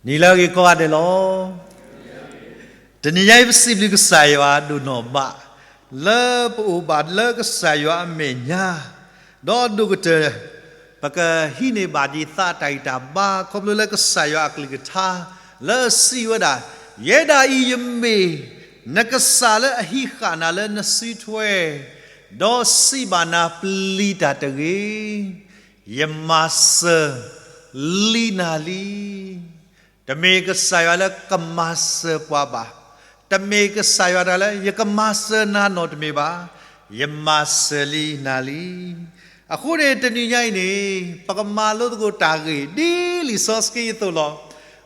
နံၤလၢအဂ့ၤကိးဂၤဒဲးလီၤ. တနံၤညါအံၤပစံးဘျုးကစၢ်ယွၤဒိၣ်နီၢ်မး, လၢပအိၣ်ဘၣ်လၢကစၢ်ယွၤအမဲာ်ညါ, ဒီးအဒိၣ်ကတၢၢ် ပကဟံးန့ၢ်ဘၣ်ဒံးသးတၢ်ဂံၢ်တၢ်ဘါ ခီဖျိလၢကစၢ်ယွၤအကလုၢ်ကထါ လၢအစံးဝဲဒၣ်, ယဲဒၣ်အံၤယမ့ၢ် နကစၢ်လၢအဟံးဃာ်နၤလၢနစုထွဲ, ဒီးစံးဘၣ်နၤပျံၤတၢ်တဂ့ၤ ယမၤစၢၤလံနၤလံ. တမ့ၢ်ကစၢ်ယွၤလၢကမၤစၢၤပှၤဘၣ်. တမ့ၢ်ကစၢ်ယွၤတဂၤလၢယကမၤစၢၤနၤနီတမံၤဘၣ်. ယမၤစၢၤလံနၤလံ. အဃိန့ၣ် တနံၤညါအံၤန့ၣ် ပကမၤလိသကိးတၢ်ဂ့ၢ်ဒ်လံာ်စီဆှံအသိးလီၤ.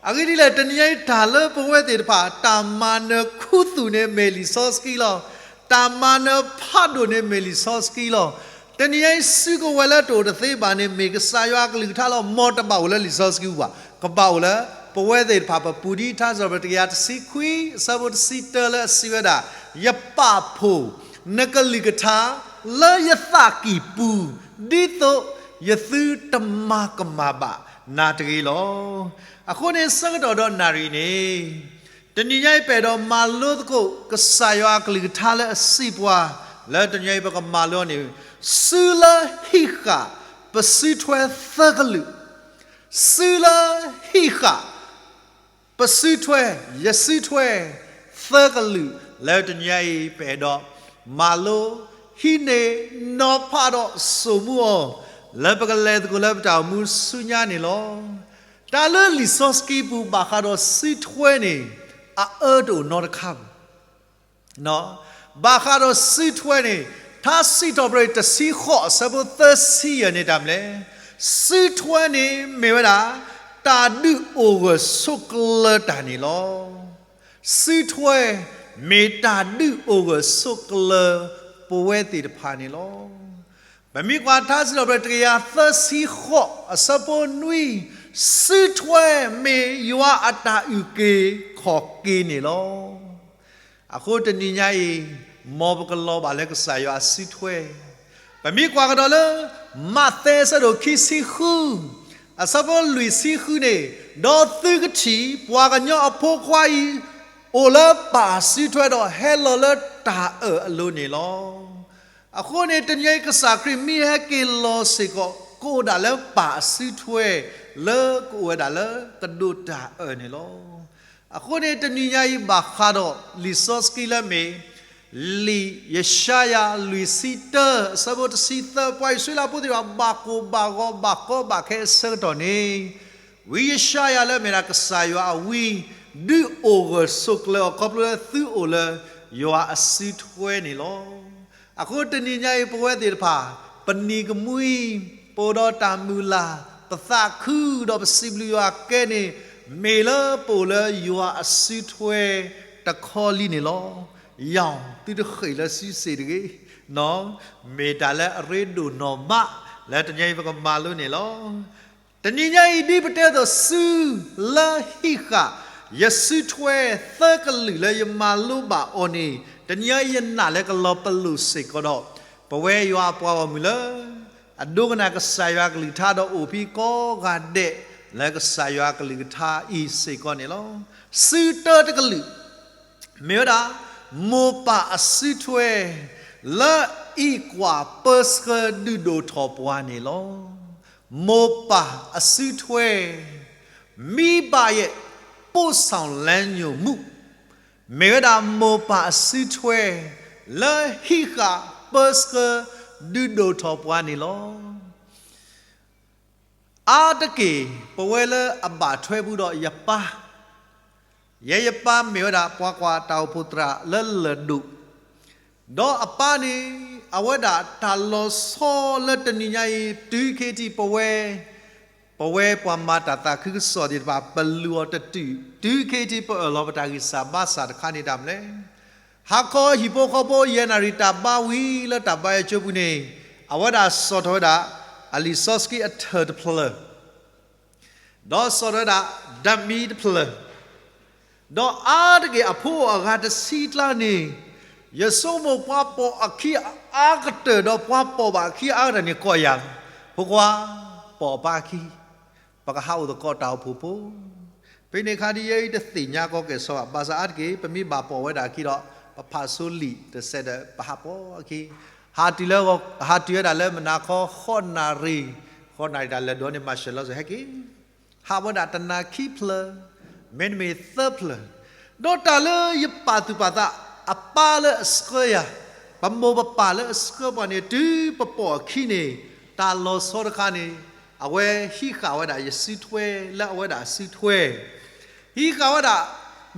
အဂ့ၢ်ဒ်လဲၣ် တနံၤညါအံၤတၢ်လၢပဝဲသ့ၣ်တဖၣ် တၢ်မၤနၢၤခူသူၣ်န့ၣ်မ့ၢ်လံာ်စီဆှံလီၤ. တၢ်မၤနၢၤဖးဒိၣ်န့ၣ်မ့ၢ်လံာ်စီဆှံလီၤ. တနံၤညါအံၤ စုကဝဲၤလၢတအိၣ်တသ့ဘၣ်န့ၣ် မ့ၢ်ကစၢ်ယွၤအကလုၢ်ကထါလီၤ. မ်တဘၣ်အိၣ်လၢလံာ်စီဆှံပူၤဘၣ်. ကဘၣ်အိၣ်လၢ ပဝဲသ့ၣ်တဖၣ်ပပူၤ ဒ်ထါစံးထီၣ်ပတြၢၤတကယၤတဆံခွံ အဆၢဖိတဆံတၢလၢအစံးဝဲဒၣ်, ယပာ်ဖှိၣ်နကလုၢ်ကထါလၢယသးကံၢ်ပူၤ ဒ်သိးယသုတမၤကမၣ်ဘၣ်နၤတဂ့ၤလီၤ. အဃိန့ၣ် ဆၢကတီၢ်ဒီးနၣ်ရံၣ်န့ၣ် တနံၤညါအံၤ ပအဲၣ်ဒိးမၤလိသကိး ကစၢ်ယွၤအကလုၢ်ကထါလၢအစံးပှၤ လၢတနံၤညါအံၤ ပကမၤလိန့ၣ်, စုလၢဟံးဃာ်ပစုထွဲသၢကလုာ်, စုလၢဟံးဃာ် ပစုထွဲ, ယစုထွဲ သၢကလုာ် လၢတနံၤညါအံၤ ပအဲၣ်ဒိးမၤလိ ဟံးန့ၢ်နီၤဖးဒီးစိာ်မူအီၤ လၢပကလဲၤသကိးလၢပတၢ်အိၣ်မူဆူညါန့ၣ်လီၤ. တၢ်လၢလံာ်စီဆှံပူၤဘၣ်ဃးဒီးစုထွဲန့ၣ် အအၢတအိၣ်နီတခါပူၤ ဘၣ်ဃးဒီးစုထွဲန့ၣ် ထါစံးထီၣ်ပတြၢၤတဆံဃိး အဆၢဖိသၢဆံယဲၢ်န့ၣ် တၢ်မနုၤလဲၣ်. စုထွဲန့ၣ်မ့ၢ်ဝဲဒၣ် တၢ်ဒုးအိၣ်ဂၢၢ်ဆိးကျၢၤတၢ်န့ၣ်လီၤ. စုထွဲ မ့ၢ်တၢ်ဒုးအိၣ်ဂၢၢ်ဆိးကျၢၤပဝဲသ့ၣ်တဖၣ်န့ၣ်လီၤ. ပမ့ၢ်ကွၢ်ထါစံးထီၣ်ပတြၢၤတကယၤသၢဆံဃိး အဆၢဖိနွံ, စုထွဲမ့ၢ်ယွၤအတၢ်အုၣ်က့ၤခီၣ်က့ၤန့ၣ်လီၤ. အဃိတနံၤညါအံၤ မ်ပကလီၤဘၣ်လၢကစၢ်ယွၤအစုထွဲ, ပမ့ၢ်ကွၢ်ကဒီးလၢ မးသဲအဆၢဒိၣ်ခံဆံဃု အဆၢဖိလွံၢ်ဆံဃုန့ၣ်, ဒီးသုကထံၣ် ပှၤကညီအဖိခွါအံၤ အိၣ်လၢပၢ်စုထွဲဒီးဟဲလီၤလၢတၢ်အၢၣ်အလိၤန့ၣ်လီၤ. အဃိန့ၣ် တနံၤညါအံၤ ကစၢ်ခရံာ်မ့ၢ်ဟဲက့ၤလီၤစ့ၢ်ကီး ကအိၣ်ဒၣ်လၢပၢ်အစုထွဲ လၢကအိၣ်ဝဲဒၣ်လၢကဒိးတၢ်အၢၣ်န့ၣ်လီၤ. အဃိန့ၣ် တနံၤညါအံၤဘၣ်ဃးဒီးလံာ်စီဆှံလၢမ့ၢ် လံာ်ယၡါယၤလွံၢ်ဆံတၢ အဆၢဖိတဆံသၢ, ပှၤအံၣ်စရ့လးဖိသ့ၣ်တဖၣ် ဘၣ်ကိၢ်ဘၣ်ဂီၤဘၣ်ကီဘၣ်ခဲအဆၢကတီၢ်န့ၣ်, ဝံယၡါယၤလၢအမ့ၢ်ဒၣ်ကစၢ်ယွၤအဝံ ဒုးအိၣ်ဂၢၢ်ဆိးကျၢၤအီၤ ခီဖျိလၢသုအိၣ်လၢယွၤအစုထွဲန့ၣ်လီၤ. အဃိတနံၤညါအံၤ ပဝဲသ့ၣ်တဖၣ် ပနံၤကမှံ ပအိၣ်ဒီးတၢ်မုၢ်လၢ် ပသးခုဒီးပစံးဘျုးယွၤကဲန့ၣ် မ့ၢ်လၢပအိၣ်လၢယွၤအစုထွဲတခီလံန့ၣ်လီၤ. ယဝ်ၢ်သုတဃ့ၢ်လၢစုစ့ၣ်တဂ့ၤ, မ့ၢ်တၢ်လၢအရ့ဒိၣ်နီၢ်မး လၢတနံၤညါအံၤပကမၤလိန့ၣ်လီၤ. တနံၤညါအံၤ ဒ်ပတဲအသိး စုလၢဟံးဃာ်ယစုထွဲသၢကလုာ်လၢယမၤလိဘၣ်အီၤန့ၣ် တနံၤညါအံၤယနာ်လၢကလီၤပလိာ်စ့ၢ်ကီးဒီး ပဝဲယွၤအပှၤဂီၢ်မုၢ်လၢ အဒိကနၣ်ကစၢ်ယွၤကလုၢ်ကထါဒီးအိၣ်ဖဲကိးဂၤဒဲး လၢကစၢ်ယွၤကလုၢ်ကထါအံၤစ့ၢ်ကီးန့ၣ်လီၤ. စုတၢတကလုာ် မ့ၢ်ဝဲဒၣ် မိၢ်ပၢ်အစုထွဲ လၢအံးကွၢ်ပၢဆှၢဒုးဒိၣ်ထီၣ်ပှၤန့ၣ်လီၤ. မိၢ်ပၢ်အစုထွဲ မိဘရဲ့ပို့ဆောင်လမ်းညွှန်မှု မ့ၢ်ဝဲဒၣ်မိၢ်ပၢ်အစုထွဲ လၢဟံးဃာ်ပၢဆှၢဒုးဒိၣ်ထီၣ်ပှၤန့ၣ်လီၤ. အါတက့ၢ် ပဝဲလၢအဘၣ်ထွဲဘူးဒီးယပၢ်, ယဲယပၢ်မ့ၢ်ဝဲဒၣ် ပှၤကွၢ်တၢ်အိၣ်ဖှိၣ်သရၣ်လၢလၢၢ်ဒိၣ်, ဒီးအပၢ်န့ၣ် အဝဲဒၣ်တၢ်လီၤဆီလၢတနံၤညါအံၤ တုၤခဲအံၤ ပဝဲ ပဝဲပှၤမၤတၢ်သးခုကစီၣ်သ့ၣ်တဖၣ် ပလူၤအီၤတတုာ် တုၤခဲအံၤ ပအၢၣ်လီၤပတၢ်ဂံၢ်စၢ်ဘါစၢ်တခါန့ၣ် တၢ်မနုၤလဲၣ်. ဟါခီဟံၣ်ဖိဃီဖိယဲၢ်နၣ်ရံၣ်တၢ်ဘါဝံၤလၢတၢ်ဘါယွၤကၠိပူၤန့ၣ် အဝဲဒၣ်စိာ်ထီၣ်ဝဲဒၣ် အလံာ်စီဆှံအထၢၣ်တဖျၢၣ်, ဒီးစိာ်ထီၣ်ဝဲဒၣ် ဓာတ်မီးတဖျၢၣ်, ဒီးအါတက့ၢ်အဖိအဂၤတဆံကျါန့ၣ် ယဆိကမိၣ်ပှၤပိာ်အခံအအါကတၢၢ် ဒီးပှၤပိာ်ဘၣ်အခံအအါကတၢၢ်န့ၣ် ကိးယၤလီၤ. ဖိခွါ ပိာ်အပၢ်အခံ, ပကဟးအိၣ်သကိးတၢ်အိၣ်ဖှိၣ်ဖိ, ပ ဖဲန့ၣ်အခါဒ်ယဲအံၤတသ့ၣ်ညါကီကဲၣ်ဆိဘၣ်, ဘၣ်ဆၣ်အါတက့ၢ် ပမ့ၢ်ဘၣ်ပိာ်ဝဲဒၣ်အခံဒီး ပဖးဆိလံာ်တစဲးဒီး ပဟးပိာ်အခံ, ဟးတုၤလၢ ဟးတုၤဝဲဒၣ်လၢမုၢ်နၤခီ ဃိးနၣ်ရံၣ်, ဃိးနၣ်ရံၣ်တၢ်လၢာ်ဒိးန့ၣ် မၤရှဲးလီၤစၢၤဟဲက့ၤ ဟးဝဲဒၣ်တနၤခံဖျၢၣ်, မ့တမ့ၢ်သၢဖျၢၣ်, ဒီးတၢ်လၢယပာ်သူၣ်ပာ်သး အပၢ်လၢအဆှၢယၤ, ပမိၢ်ပပၢ်လၢအဆှၢပှၤန့ၣ် တုၤပပိာ်အခံန့ၣ်, တၢ်လီၤဆီတခါန့ၣ်, အဝဲဟံးဃာ်ဝဲဒၣ်ယစုထွဲလၢအဝဲဒၣ်စုထွဲ, ဟံးဃာ်ဝဲဒၣ်,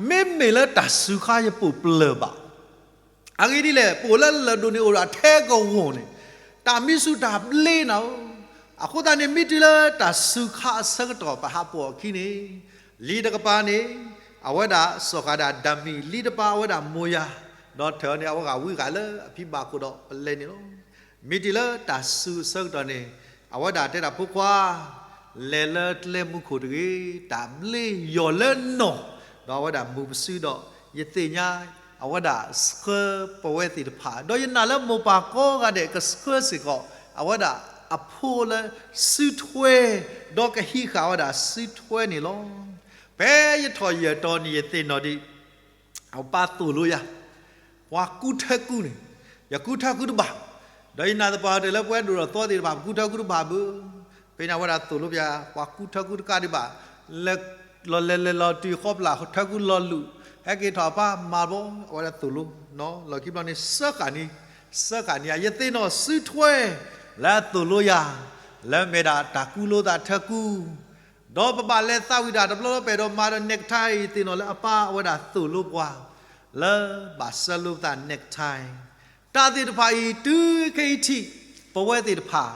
မ့မ့ၢ်လၢတၢ်စူၤခါယပိာ်ပျၢၤဘၣ် အဂ့ၢ်ဒ်လဲၣ်, ပိာ်လၢလၢၢ်ဒိၣ်န့ၣ်အိၣ်ဒီးထဲကဝီၤန့ၣ်, တၢ်မံဆူၣ်တၢ်ဘျ့နၤဧၢ, အဃိသတးန့ၣ် မ့ၢ်တုၤလၢတၢ်စူၤခါအဆၢကတီၢ် ပဟးပိာ်အခံန့ၣ်, လံာ်တကပၤန့ၣ်, အဝဲဒၣ်စီၣ်ဃာ်ဒၣ်ဒၤမံး, လံာ်တပၤအဝဲဒၣ်မိၤယၤ, ဒီးထၢၣ်န့ၣ် အဝဲဂၤဝံဂၤလၢအဖံဘၣ်ခိၣ်ဒီးပလဲၤန့ၣ်လီၤ. မ့ၢ်တုၤလၢတၢ်စူၤအဆၢကတီၢ်န့ၣ်, အဝဲဒၣ်တဲဒၣ်ဖိခွါ လဲၤလၢကျဲမူခိၣ်တဂ့ၤ, တၢ်ဘျ့ယီၤလၢနီၢ်, ဒီးအဝဲဒၣ်မူၤပစုဒီး ယသ့ၣ်ညါ အဝဲဒၣ်ဆှၢပဝဲသ့ၣ်တဖၣ်, ဒီးယနာ်လၢမိၢ်ပၢ်ကိးဂၤဒဲးကဆှၢစ့ၢ်ကီး အဝဲဒၣ်အဖိလၢစုထွဲ, ဒီးကဟံးဃာ်ဝဲဒၣ်စုထွဲန့ၣ်လီၤ. ဖဲယထီၣ်ယဲၢ်တီၤန့ၣ် ယသ့ၣ်နီၣ်ဒံး အပၢ်သိၣ်လိယၤ, ပှၤကူထၢကူန့ၣ်, ယကူထၢကူတဘၣ်, ဒီးယနာ်သပှၢ်တၢၢ်လၢပဝဲဒိၣ်ထီၣ်သီသ့ၣ်တဖၣ် ပကူထၢကူတဘၣ်ဘၣ်, ဖဲန့ၣ်အဝဲဒၣ်သိၣ်လိပှၤ ပှၤကူထၢကူတကးဒံးဘၣ်, လဲၤလီၤလဲၤလဲၤလီၤတုၤဃီပျၢ်ထၢကူလီၤလူၤ, ဟဲက့ၤထီၣ်အပၢ်မၤဘီ အဝဲဒၣ်သိၣ်လိ, လီၢ်ခံဘျီန့ၣ် စၢဃာ်န့ၣ်, စၢဃာ်န့ၣ် ယသ့ၣ်နီၣ်စုထွဲ လၢအသိၣ်လိယၤ, လၢမ့ၢ်ဒၣ်တၢ်ကူလိသးထၢကူ ဒီးပဘၣ်လဲၤသးဝံၣ်တၢ်တဘျီလၢပအဲၣ်ဒိးမၤဒီး necktie ယသ့ၣ်နီၣ်လၢအပၢ်အဝဲဒၣ်သိၣ်လိပှၤ, လၢဘၣ်ဆှၢလိပသး necktie, တၢ်သ့ၣ်တဖၣ်အံၤ တုၤခဲအံၤထံး ပဝဲသ့ၣ်တဖၣ်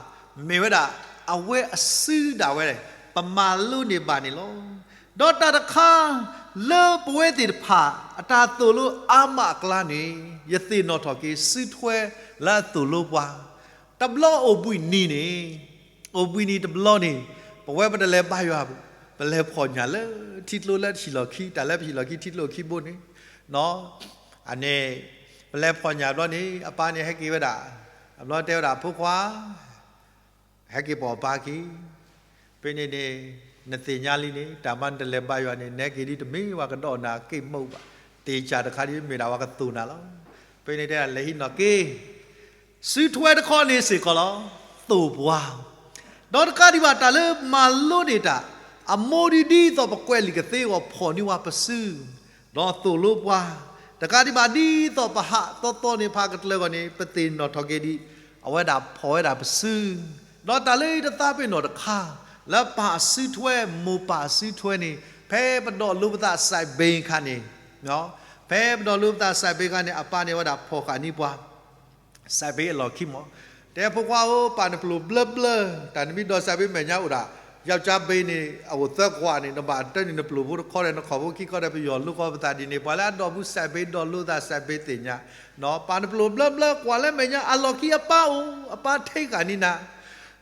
မ့ၢ်ဝဲဒၣ် အဝဲအစုဒၣ်ဝဲ ပမၤလိန့ၢ်ဘၣ်န့ၣ်လီၤ. ဒီးတၢ်တခါ လၢပဝဲသ့ၣ်တဖၣ် အတၢ်သိၣ်လိအါမးအကျါန့ၣ် ယသ့ၣ်နီၣ်ထီၣ်က့ၤ စုထွဲလၢအသိၣ်လိပှၤ, တဘျီအိၣ်ဘှံးနံၤန့ၣ်, အိၣ်ဘှံးနံၤတဘျီန့ၣ် ပဝဲပတလဲၤဘါယွၤဘၣ်, ပလဲၤဖီၣ်ညၣ်လၢထံကျိလၢဟံၣ်လီၢ်ခံ, တၢ်လၢပဟံၣ်လီၢ်ခံထံကျိခံဘိန့ၣ်, အန့ၣ် ပလဲၤဖီၣ်ညၣ်ဘျီန့ၣ် အပၢ်န့ၣ်ဟဲက့ၤဝဲဒၣ်, အဘျီတဲဝဲဒၣ်ဖိခွါ ဟဲက့ၤပိာ်အပၢ်ခံ, ဖဲန့ၣ်န့ၣ် နသ့ၣ်ညါလံန့ၣ် တၢ်မၤနတလဲၤဘါယွၤန့ၣ် နဟဲက့ၤဒ်တမ့ၢ်ဝဲကဒီးနၤက့ၣ်မုၢ်ဘၣ်, တ့ၢ်ကၢ်တခါဒ်မ့ၢ်ဒၣ်ဝဲကသိၣ်နၤလီၤ. ဖဲန့ၣ်တဲဒၣ်လဲၤဟံးနီၣ်က့ၤ စုထွဲတခီန့ၣ်စ့ၢ်ကီးလီၤ, သိၣ်ပှၤ, ဒီးတကးဒံးဘၣ်တၢ်လၢမၤလိန့ၢ်တၢ်, အမိၢ်ဒ်ဒ်သိးပကွဲးလံာ်ကသ့အဂီၢ်ဖီၣ်န့ၢ်ဝဲပစု, ဒီးသိၣ်လိပှၤ, တကးဒံးဘၣ်ဒ်သိးပဟးသီသီန့ၣ် ဖးကတၢၢ်ဂီၢ်န့ၣ် ပသ့ၣ်နီၣ်ထီၣ်က့ၤဒံး, အဝဲဒၣ်ဖီၣ်ဝဲဒၣ်ပစု, ဒီးတၢ်လၢယတသးပ့ၤနီၣ်တခါ, လၢပၢ်အစုထွဲ မိၢ်ပၢ်အစုထွဲန့ၣ် ဖဲပဒိးလိပသးစဲးဘ့ခါန့ၣ်, ဖဲပဒိးလိပသးစဲးဘ့ခါန့ၣ် အပၢ်န့ၣ်ဝဲဒၣ်ဖီၣ်ဃာ်န့ၢ်ပှၤ စဲးဘ့အလီၢ်ခံမး, တဲဖိခွါဧၢ ပာ်နပျိၢ်ဘျၢဘျၢ, တၢ်နမ့ၢ်ဒိးစဲးဘ့မဲာ်ညါအိၣ်ဒၣ်, ယကၢ်ဘ့န့ၣ် အအိၣ်သၢကွၢ်န့ၣ် နဘၣ်တၢ်န့ၣ်နပျိၢ်ဖိတခီဒီး နခီၣ်ဖိခံခီဒီး ပယီၤလိဃီပသးဒ်န့ၣ် ပှၤလၢအဒိးဘူးစဲးဘ့ဒိးလိသးစဲးဘ့သ့ၣ်ညါ, ပာ်နပျိၢ်ဘျၢဘျၢကွၢ်လၢမဲာ်ညါအလီၢ်ခံအပၢ်အိၣ် အပၢ်ထံဃာ်န့ၢ်နၤ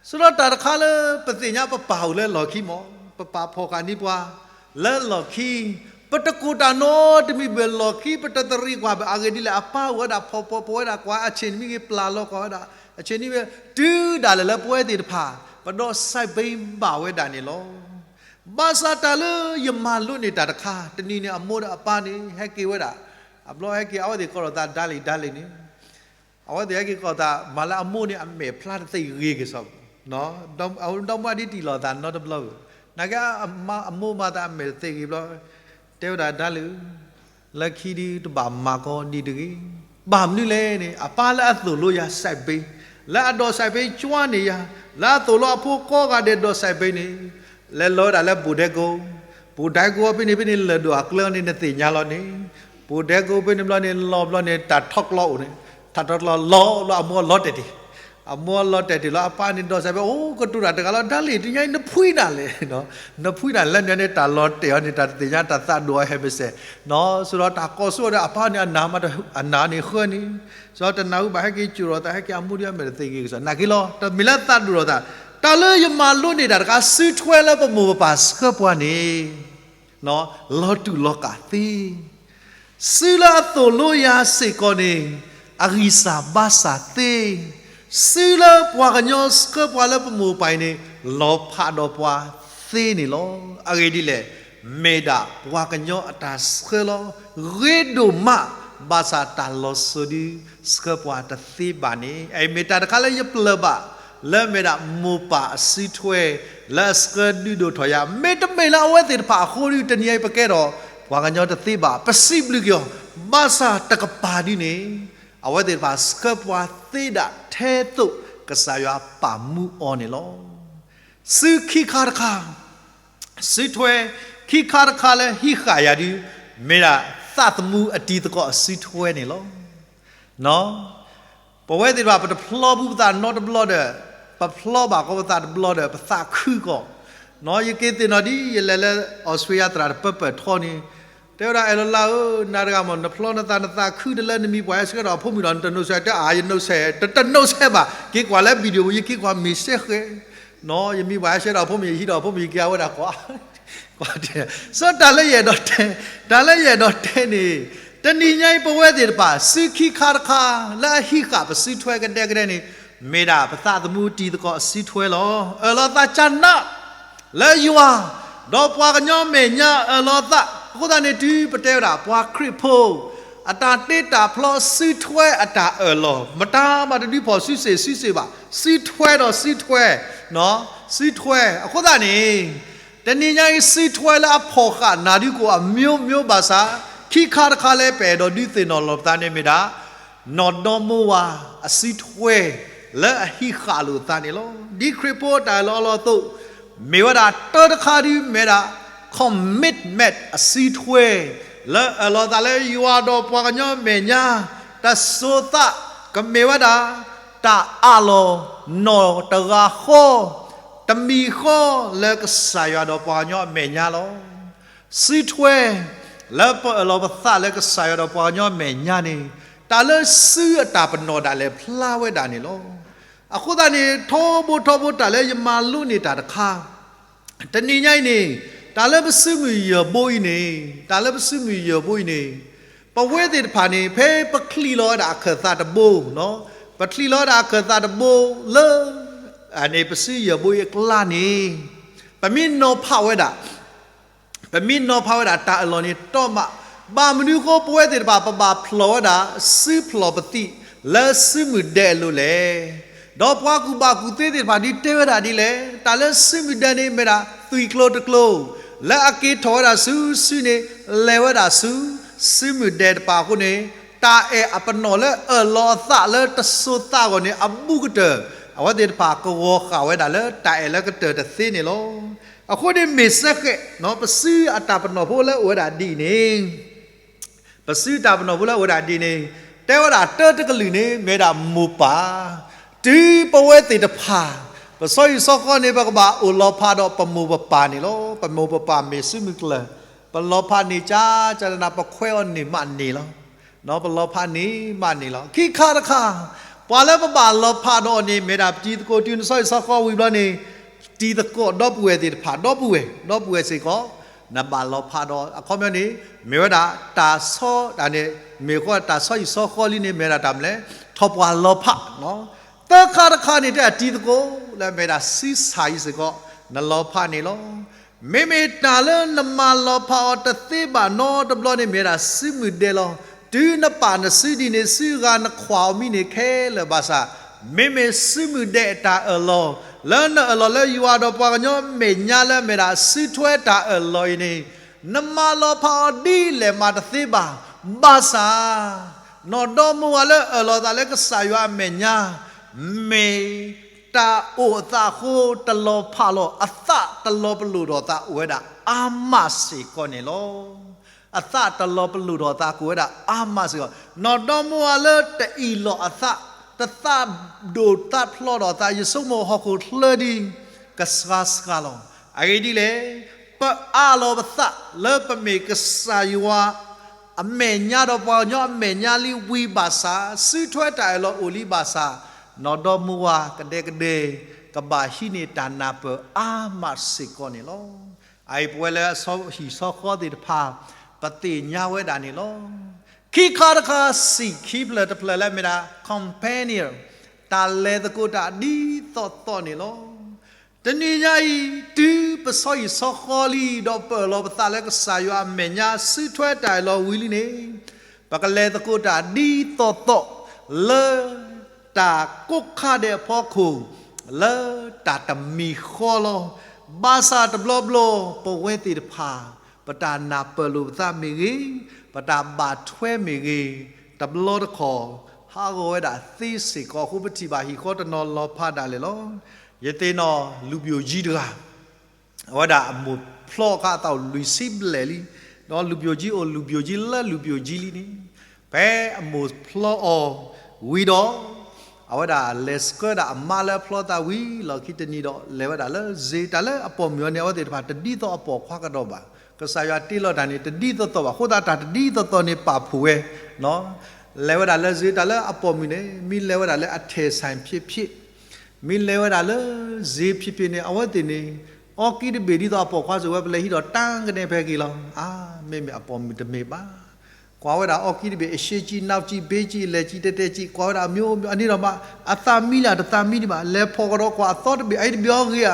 ဆိဒီးတၢ်တခါလၢပသ့ၣ်ညါပပၢ်အိၣ်လၢလီၢ်ခံမး, ပပၢ်ဖီၣ်ဃာ်န့ၢ်ပှၤ လၢလီၢ်ခံ, ပတကိၢ်တၢ်နီတမံၤဘၣ်လီၢ်ခံ ပတသရံးကွၢ်ဘၣ်အဂ့ၢ်ဒ်လဲၣ် အပၢ်အိၣ်ဝဲဒၣ်ဖီၣ်ဖီၣ်ဝဲဒၣ်ကွၢ် အဆ့ၣ်နမံၤဂ့ၤ ပျၢ်လီၤကွၢ်ဝဲဒၣ် အဆ့ၣ်နမံၤဂ့ၤ တုၤဒၣ်လဲာ်လၢပဝဲသ့ၣ်တဖၣ် ပဒိးစဲးဘ့ဘၣ်ဝဲဒၣ်န့ၣ်လီၤ. ဘၣ်ဆၣ်တၢ်လၢယမၤလိန့ၢ်တၢ်တခါ တနံၤန့ၣ် အမိၢ်ဒီးအပၢ်န့ၣ် ဟဲက့ၤဝဲဒၣ်, အဘျီဟဲက့ၤအဝဲသ့ၣ်ကိးထီၣ်သးဒါလံၤဒါလံၤန့ၣ် အဝဲသ့ၣ်ဟဲက့ၤကိးသး မၤလၢအမိၢ်န့ၣ် အမဲာ်ဖျါတသ့ဂ့ၤကစီၣ်, ဒီမါဒ်တံၢ်လီၤသးနီတဘျီဘၣ်, နာ်က့ အမိၢ်မၤသးအမဲာ်တသ့ဂ့ၤဘျီ, တဲဝဲဒၣ်ဒါလံၤ, လၢခံဒုတဘၣ်မၤကီဒံးတဂ့ၤ, ဘၣ်မနုၤလဲၣ်န့ၣ် အပၢ်လၢအသိၣ်လိယၤစဲးဘ့, လၢအဒိးစဲးဘ့ကွၢ်န့ၢ်ယၤ, လၢအသိၣ်လိအဖိကိးဂၤဒဲးဒိးစဲးဘ့န့ၣ်, လဲၤလီၤဝဲဒၣ်လၢဘူးဒဲကိ, ဘူးဒဲကိဖဲန့ၣ်ဖဲန့ၣ် လၢၢ်ဒိၣ်အကျဲန့ၣ် နသ့ၣ်ညါလီၤန့ၣ်, ဘူးဒဲကိဖဲန့ၣ်ဘျီန့ၣ် လီၤဘျီန့ၣ် တၢ်ထီကျိအိၣ်န့ၣ်, တၢ်ထီကျိလီၤလီၤ အမိၢ်လီၤတဲာ်တ့ၢ်, အမိၢ်လီၤတဲာ်တ့ၢ်လီၤ အပၢ်န့ၣ်ဒိးစဲးဘ့ အိၣ်ကတိၤတၢ်တဂၤလီၤ ဒါလံၤ တညါအံၤနဖှံနၤလဲၣ်, နဖှံနၤလဲၣ် လၢန့ၣ်န့ၣ်တၢ်လီၤတဲာ်အီၤန့ၣ် တၢ်တသ့ၣ်ညါတၢ်သးဒိၣ်အီၤဟဲမ့ၢ်စဲး, ဆိဒီးတၢ်ကိးဆူၣ်ဒီးအပၢ်န့ၣ် အနၢ်မး အနၢ်န့ၣ်ဃၢန့ၣ်, ဆိတနၢ်ဟူဘၣ်ဟဲက့ၤစူၢ်ထီၣ်သး ဟဲက့ၤအမိၢ်ဒ်အမဲာ်တသ့ဂ့ၤကစီၣ် နာ်က့လီၤ တမ့ၢ်လၢသးဒိၣ်ထီၣ်သး, တၢ်လၢယမၤလိန့ၢ်တၢ်တခါ စုထွဲလၢပမိၢ်ပပၢ်ဆှၢပှၤန့ၣ် လီၤတူာ်လီၤကာ်သ့ စုလၢအသိၣ်လိယၤစ့ၢ်ကီးန့ၣ် အဂံၢ်စၢ်ဘါစၢ်သ့, စုလၢပှၤကညီဆှၢပှၤလၢပမိၢ်ပၢ်အံၤန့ၣ် လီၤဖးဒီးပှၤသ့န့ၣ်လီၤ. အဂ့ၢ်ဒ်လဲၣ်, မ့ၢ်ဒၣ်ပှၤကညီအတၢ်ဆှၢလီၤ. ဂ့ၤဒိၣ်မး, ဘၣ်ဆၣ်တၢ်လီၤစိၤဒုးဆှၢပှၤတသ့ဘၣ်န့ၣ်, အအံၤမ့ၢ်တၢ်တခါလၢယပျၢၢ်ဘၣ်, လၢမ့ၢ်ဒၣ်မိၢ်ပၢ်အစုထွဲ လၢအဆှၢဒုးဒိၣ်ထီၣ်ယၤ, မ့တမ့ၢ်လၢအဝဲသ့ၣ်တဖၣ်အဃိဒီး တနံၤအံၤပကဲထီၣ်ပှၤကညီတသ့ဘၣ်. ပစံးဘျုးက့ၤအီၤ, ဘၣ်ဆၣ်တကပၤဒုန့ၣ် အဝဲသ့ၣ်တဖၣ်ဆှၢပှၤသ့ဒၣ်ထဲသိးကစၢ်ယွၤပာ်မူအီၤန့ၣ်လီၤ. စုခံခါတခါ, စုထွဲခံခါတခါလၢဟံးဃာ်ယၤဒုး မ့ၢ်ဒၣ်သးသမူအတံၤသကိးအစုထွဲန့ၣ်လီၤ. ပဝဲသ့ၣ်တဖၣ် ပတဖျီဘူးပသးနီတဘျီဒီး, ပဖျီဘၣ်ကီးပသးတဘျီဒီး ပသးခုကီး. ယက့ၤသ့ၣ်နီၣ်ဒ်ယလဲၤလၢ Australia သရၣ်တပၢၢ်ပၢၢ်ထီန့ၣ်, တဲဝဲဒၣ် အဲၣ်လီၤလါဧၢ, နၤတဂၤမ့ၢ် နဖျီနသး နသးခုတလၢ နမံၤပှၤဟဲဆှၢဒီးအဖိမုၣ်ဒီး နတနိးဆဲး, တဲအါ ယနိးဆဲး, တတနိးဆဲးဘၣ်, က့ၤကွၢ်လၢ video ယက့ၤကွၢ်မ့ၢ်စဲဃဲ, ယမံၤပှၤဟဲဆှၢဒီးအဖိမုၣ် ယဟံးဒီးအဖိမုၣ် ယက့ၤအဝဲဒၣ်ကွၢ် စီၤတၢ်လၢယအဲၣ်ဒိးတဲ, တၢ်လၢယအဲၣ်ဒိးတဲန့ၣ်, တနံၤညါအံၤပဝဲသ့ၣ်တဖၣ် စုခံခါတခါ လၢအဟံးဃာ်ပစုထွဲကဒဲကဒဲန့ၣ်, မ့ၢ်ဒၣ်ပသးသမူတံၤသကိးစုထွဲလီၤ. အၢၣ်လီၤသးကနၣ် လၢယွၤ, ဒီးပှၤကညီမဲာ်ညါအၢၣ်လီၤသး, အဃိသတးန့ၣ် တုၤပတဲဝဲဒၣ် ပှၤခရံာ်ဖိ အတၢ်တ့တၢ်ဖျီစုထွဲအတၢ်အၢၣ်လီၤ, မတၤမၤတဒုးဖီၣ်စုစ့ၣ်စုစ့ၣ်ဘၣ်, စုထွဲဒီးစုထွဲ, စုထွဲ, အဃိသတးန့ၣ် တနံၤညါအံၤ စုထွဲလၢအဖီၣ်ဃာ်နၤဒုးကိးအမျိုးမျိုးဘၣ်ဆၣ်, ခံခါတခါလၢပအဲၣ်ဒိးဒုးသ့ၣ်နီၣ်လီၤပသးန့ၣ်မ့ၢ်ဒၣ် နီၢ်ဒီမါဝၤအစုထွဲ လၢအဟံးဃာ်လိာ်သးန့ၣ်လီၤ. ဒ်ခရံာ်ဖိအတၢ်အၢၣ်လီၤအလီၢ်အသိး, မ့ၢ်ဝဲဒၣ်တၢတခါဒုးမ့ၢ်ဒၣ် commitment အစုထွဲ, လၢအၢၣ်လီၤသးလၢယွၤဒီးပှၤကညီအမဲာ်ညါ, တစိၤသးကမ့ၢ်ဝဲဒၣ် တၢ်အးလီၤနီၢ်တဂၤဃီ တမံၤဃီ လၢကစၢ်ယွၤဒီးပှၤကညီအမဲာ်ညါလီၤ. စုထွဲ လၢပအၢၣ်လီၤပသးလၢကစၢ်ယွၤဒီးပှၤကညီအမဲာ်ညါန့ၣ်, တၢ်လၢစုအတၢ်ပနီၣ်ဒၣ်လဲာ်ဖျါဝဲဒၣ်န့ၣ်လီၤ. အဃိသတးန့ၣ် ထီဘိထီဘိတၢ်လၢယမၤလိန့ၢ်တၢ်တခါ, တနံၤညါအံၤန့ၣ်, တၢ်လၢပစုမုၢ်ယၢၢ်ဘိအံၤန့ၣ်, တၢ်လၢပစုမုၢ်ယၢၢ်ဘိအံၤန့ၣ်, ပဝဲသ့ၣ်တဖၣ်န့ၣ် ဖဲပချံးလီၤဝဲဒၣ်အခၢၣ်သးတဘိ, ပချံးလီၤဝဲဒၣ်အခၢၣ်သးတဘိလၢ န့ၣ် ပစုယၢၢ်ဘိအံၤအကျါန့ၣ်, ပမ့ၢ်နီၤဖးဝဲဒၣ် ပမ့ၢ်နီၤဖးဝဲဒၣ်တၢ်အၢၣ်လီၤန့ၣ်တီမး, ဘၣ်မနုၤအဃိပဝဲသ့ၣ်တဖၣ် ပဘၣ်ဖျီၣ်ဝဲဒၣ်စုဖျီၣ်ပသံးလၢစုမုၢ်ဒဲအလိၤလဲၣ်. ဒီးပှၤကူၣ်ဘၣ်ကူၣ်သ့သ့ၣ်တဖၣ်ဒုးတဲဝဲဒၣ်ဒ်လဲၣ်, တၢ်လၢစုမုၢ်ဒဲန့ၣ်မ့ၢ်ဒၣ်သွံၣ်ကျိၤတကျိၤ လၢအက့ၤထီၣ်ဝဲဒၣ်ဆူစုန့ၣ် လဲၤဝဲဒၣ်ဆူစုမုၢ်ဒဲတပၤအဃိန့ၣ်, တၢ်အဲၣ်အပနီၣ်လၢအၢၣ်လီၤအသးလၢတစိၤသးအဂီၢ်န့ၣ် အဘူးကတၢၢ် အဝဲသ့ၣ်တဖၣ်ကဂီၤဃာ်ဝဲဒၣ်လၢတၢ်အဲၣ်လၢကတၢၢ်တသ့န့ၣ်လီၤ. အဃိန့ၣ်မ့ၢ်စ့ၢ်ကီး ပစုအတၢ်ပနီၣ်ဖိလၢအိၣ်ဝဲဒၣ်ဒ်အံၤန့ၣ်, ပစုတၢ်ပနီၣ်ဖိလၢအိၣ်ဝဲဒၣ်ဒ်န့ၣ်, တဲဝဲဒၣ်တၢတကလုာ်န့ၣ် မ့ၢ်ဝဲဒၣ်မိၢ်ပၢ်, တုၤပဝဲသ့ၣ်တဖၣ် ပဆီဟံၣ်ဆီဃီန့ၣ် ပကဘၣ်အိၣ်လီၤဖးဒီးပမိၢ်ပပၢ်န့ၣ်လီၤ. ပမိၢ်ပပၢ်မ့ၢ်စုမုၢ်ကျၢၢ်, ပလီၤဖးန့ၢ်ကကနး ပခွဲးအီၤန့ၢ်မးန့ၢ်လီၤ. ပလီၤဖးန့ၢ်မးန့ၢ်လီၤ. ခံခါတခါ, ပှၤလၢပဘၣ်လီၤဖးဒီးအီၤန့ၣ် မ့ၢ်ဒၣ်ပတံၤသကိးတုၤနဆီဟံၣ်ဆီဃီဝံၤဘျီန့ၣ်, တံၤသကိးဒီပုၢ်ဝဲၢ်သ့ၣ်တဖၣ် ဒီပုၢ်ဝဲၢ်, ဒီပုၢ်ဝဲၢ်စ့ၢ်ကီး, နဘၣ်လီၤဖးဒီး အခီပညီန့ၣ် မ့ၢ်ဝဲဒၣ်တၢ်ဆီ, န့ၣ် မ့ၢ်ဃီတၢ်ဆီဟံၣ်ဆီဃီလံန့ၣ် မ့ၢ်ဝဲဒၣ်တၢ်မနုၤလဲၣ်, ထီၣ်ပှၢ်လီၤဖး. သၢခါတခါန့ၣ် တၢ်တံၤသကိးလၢမ့ၢ်ဒၣ်စုဆၣ်အံၤစ့ၢ်ကီး နလီၤဖးန့ၢ်လီၤ. မ့မ့ၢ်တၢ်လၢနမၤလီၤဖးအီၤတသ့ဘၣ်နီတဘျီန့ၣ် မ့ၢ်ဝဲဒၣ်စုမုၢ်ဒဲလီၤ. တုၤနပာ်နစုဒ်န့ၣ် စုဂၤနခွါအီၤမံန့ၣ်ခဲလၢာ်ဘၣ်ဆၣ်, မ့မ့ၢ်စုမုၢ်ဒဲအတၢ်အၢၣ်လီၤ, လၢနအၢၣ်လီၤလၢယွၤဒီးပှၤကညီမဲာ်ညါလၢအမ့ၢ်ဒၣ်စုထွဲတၢ်အၢၣ်လီၤအံၤန့ၣ်, နမၤလီၤဖးအီၤဒ်လဲၣ်မးတသ့ဘၣ်. ဘၣ်ဆၣ် နီၢ်ဒီမါဝၤလၢအၢၣ်လီၤသးလၢကစၢ်ယွၤအမဲာ်ညါ, မ့ၢ်တၢ်အိၣ်အသးအဃိ တလီၤဖးလီၤ, အသးတလီၤပလိာ်ဒီးသးအိၣ်ဝဲဒၣ်အါမးစ့ၢ်ကီးန့ၣ်လီၤ. အသးတလီၤပလိာ်ဒီးသးကအိၣ်ဝဲဒၣ်အါမးစ့ၢ်ကီး. နီၢ်ဒီမါဝၤလၢတအ့ၣ်လိာ်အသး, တသးဒိၣ်သးဖျီဒီးသး, ယဆိကမိၣ်ဟီၣ်ခိၣ်ချၢဒ် ကစှၤစှၤလီၤ. အဂ့ၢ်ဒ်လဲၣ်, ပအၢၣ်လီၤပသးလၢပမ့ၢ်ကစၢ်ယွၤ အမဲာ်ညါဒီးပှၤကညီအမဲာ်ညါလံဝံၤဘၣ်ဆၣ်, စုထွဲတၢ်အၢၣ်လီၤအိၣ်လံဘၣ်ဆၣ်, နီၢ်ဒီမါဝၤကဒဲကဒဲ ကဘၣ်ဟံးန့ၢ်တၢ်နၢ်ပၢၢ်အါမးစ့ၢ်ကီးန့ၣ်လီၤ. အအံၤပဝဲလၢအဆီဟံၣ်ဆီဃီသ့ၣ်တဖၣ် ပသ့ၣ်ညါဝဲဒၣ်န့ၣ်လီၤ. ခံခါတခါ စံၣ်ခံဖျၢၣ်တဖျၢၣ်လၢမ့ၢ်ဒၣ် companion, တၢ်လဲၤသကိးတၢ်ဒ်သိးသိးန့ၣ်လီၤ. တနံၤညါအံၤ တုၤပဆီဟံၣ်ဆီဃီလံ ဒီးပအၢၣ်လီၤပသးလၢကစၢ်ယွၤအမဲာ်ညါ စုထွဲတၢ်အၢၣ်လီၤဝံၤလံန့ၣ်, ပကလဲၤသကိးတၢ်ဒ်သိးသိးလၢ တၢ်ကိးခါဒဲးအဖီခိၣ်, လၢတၢ်တမံၤဃီလီၤ. ဘၣ်ဆၣ်တဘျီဘျီ ပဝဲသ့ၣ်တဖၣ် ပတၢ်နၢ်ပၢၢ်လိာ်ပသးမ့ၢ်ဂ့ၤ, ပတၢ်ဘၣ်ထွဲမ့ၢ်ဂ့ၤ, တဘျီတခီၣ် ဟးဂီၤဝဲဒၣ်သ့စ့ၢ်ကီး အဃိပထံၣ်ဘၣ်ဟံၣ်ဃီတနီၤလီၤဖးဒၣ်လဲာ်လီၤ. ယသ့ၣ်နီၣ်လူၣ်ဘျိၣ်ကၠံတဂၤ အဝဲဒၣ်အမိၢ်ဖျီအခါအသးအိၣ်လွံၢ်ဆံဘျဲၣ်လံ, ဒီးလူၣ်ဘျိၣ်ကၠံအိၣ်လူၣ်ဘျိၣ်ကၠံလၢလူၣ်ဘျိၣ်ကၠံလံန့ၣ်, ဖဲအမိၢ်ဖျီအီၤဝံၤဒီး အဝဲဒၣ်လဲၤဆှၢဒၣ်အမါလၢအဖျီသးဝံၤ လီၢ်ခံတနံၤဒီး လဲၤဝဲဒၣ်လၢစ့တၢ်လၢအပိာ်မုၣ်အီၤန့ၣ် အဝဲသ့ၣ်တဖၣ်တဒ်သိးအပိာ်ခွါကဒီးဘၣ်. ကစၢ်ယွၤတ့လီၤတၢ်န့ၣ် တဒ်သိးသိးဘၣ် အဃိသတးတၢ်တဒ်သိးသိးန့ၣ်ပာ်ဖှိၣ်ဝဲ လဲၤဝဲဒၣ်လၢစ့တၢ်လၢအပိာ်မုၣ်န့ၣ် မ့ၢ်လဲၤဝဲဒၣ်လၢအထဲၣ်ဆိုင်ဖြစ်ဖြစ်, မ့ၢ်လဲၤဝဲဒၣ်လၢစ့ဖြစ်ဖြစ်န့ၣ် အဝဲသ့ၣ်န့ၣ် အီကံတဘ့ၣ်ဒ်သိးအပိာ်ခွါစံးဝဲ ပလဲၤဟံးဒီးတၢ်ကနဲဖဲက့ၤလီၤ. အါ မ့မ့ၢ်အပိာ်မုၣ်တမ့ၢ်ဘၣ်. ကွၢ်ဝဲဒၣ်အီကံတဘ့ၣ် အရှေ့ကြည့် နောက်ကြည့် ဘက်ကြည့် လဲၤကြည့်တဲတဲကြည့် ကွၢ်ဝဲဒၣ်အမျိုးမျိုး အန့ၣ်ဒီးမး အသးမံလၢတသးမံဒံးဘၣ် လဲၤဖီၣ်ကဒီးကွၢ်အသီတဘ့ၣ် အအံၤတဘ့ၣ်အီၤဂ့ၤဧါ,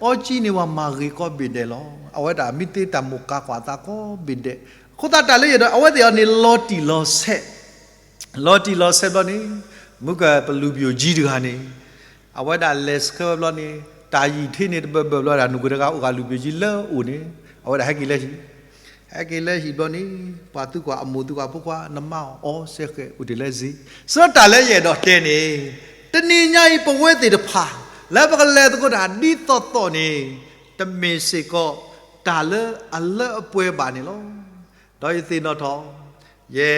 အီကံန့ၣ်ပှၤမၤဂ့ၤကိးဘ့ၣ်ဒဲးလီၤ. အဝဲဒၣ်မ့ၢ်သ့တၢ်မိၣ်ကါကွၢ်အသးကိးဘ့ၣ်ဒဲး, အဃိသတးတၢ်လၢယအဲၣ်ဒိး အဝဲသ့ၣ်အီၤန့ၣ် လီၤတံၢ်လီၤဆဲး လီၤတံၢ်လီၤဆဲးဘျီန့ၣ် မုၢ်ကပလူၣ်ဘျိၣ်ကၠံတဂၤန့ၣ် အဝဲဒၣ်လဲၤဆှၢဝဲဘျီန့ၣ် တၢ်ယံာ်ထံန့ၣ်တဘၢဘၢဘျီဒၣ် နုာ်ကွံာ်တဂၤအိၣ်ဂၤလူၣ်ဘျိၣ်ကၠံလၢအအိၣ်န့ၣ် အဝဲဒၣ်ဟဲက့ၤလၢဟံၣ်, ဟဲက့ၤလၢဟံၣ်ဘျီန့ၣ် ပှၤသုကွၢ်အမိၢ်သုကွၢ်ဖိခွါ နမါအီၤအီစဲဃဲးအိၣ်တ့ၢ်လၢစ့, ဆၢတၢ်လၢယအဲၣ်ဒိးတဲန့ၣ် တနံၤညါအံၤပဝဲသ့ၣ်တဖၣ် လၢပကလဲၤသကိးတၢ်ဒ်သိးသိးန့ၣ် တမ့ၢ်စ့ၢ်ကီး တၢ်လၢအလၢအပှဲၤဘၣ်န့ၣ်လီၤ. ဒီးယသ့ၣ်နီၣ်ထီၣ် ယဲ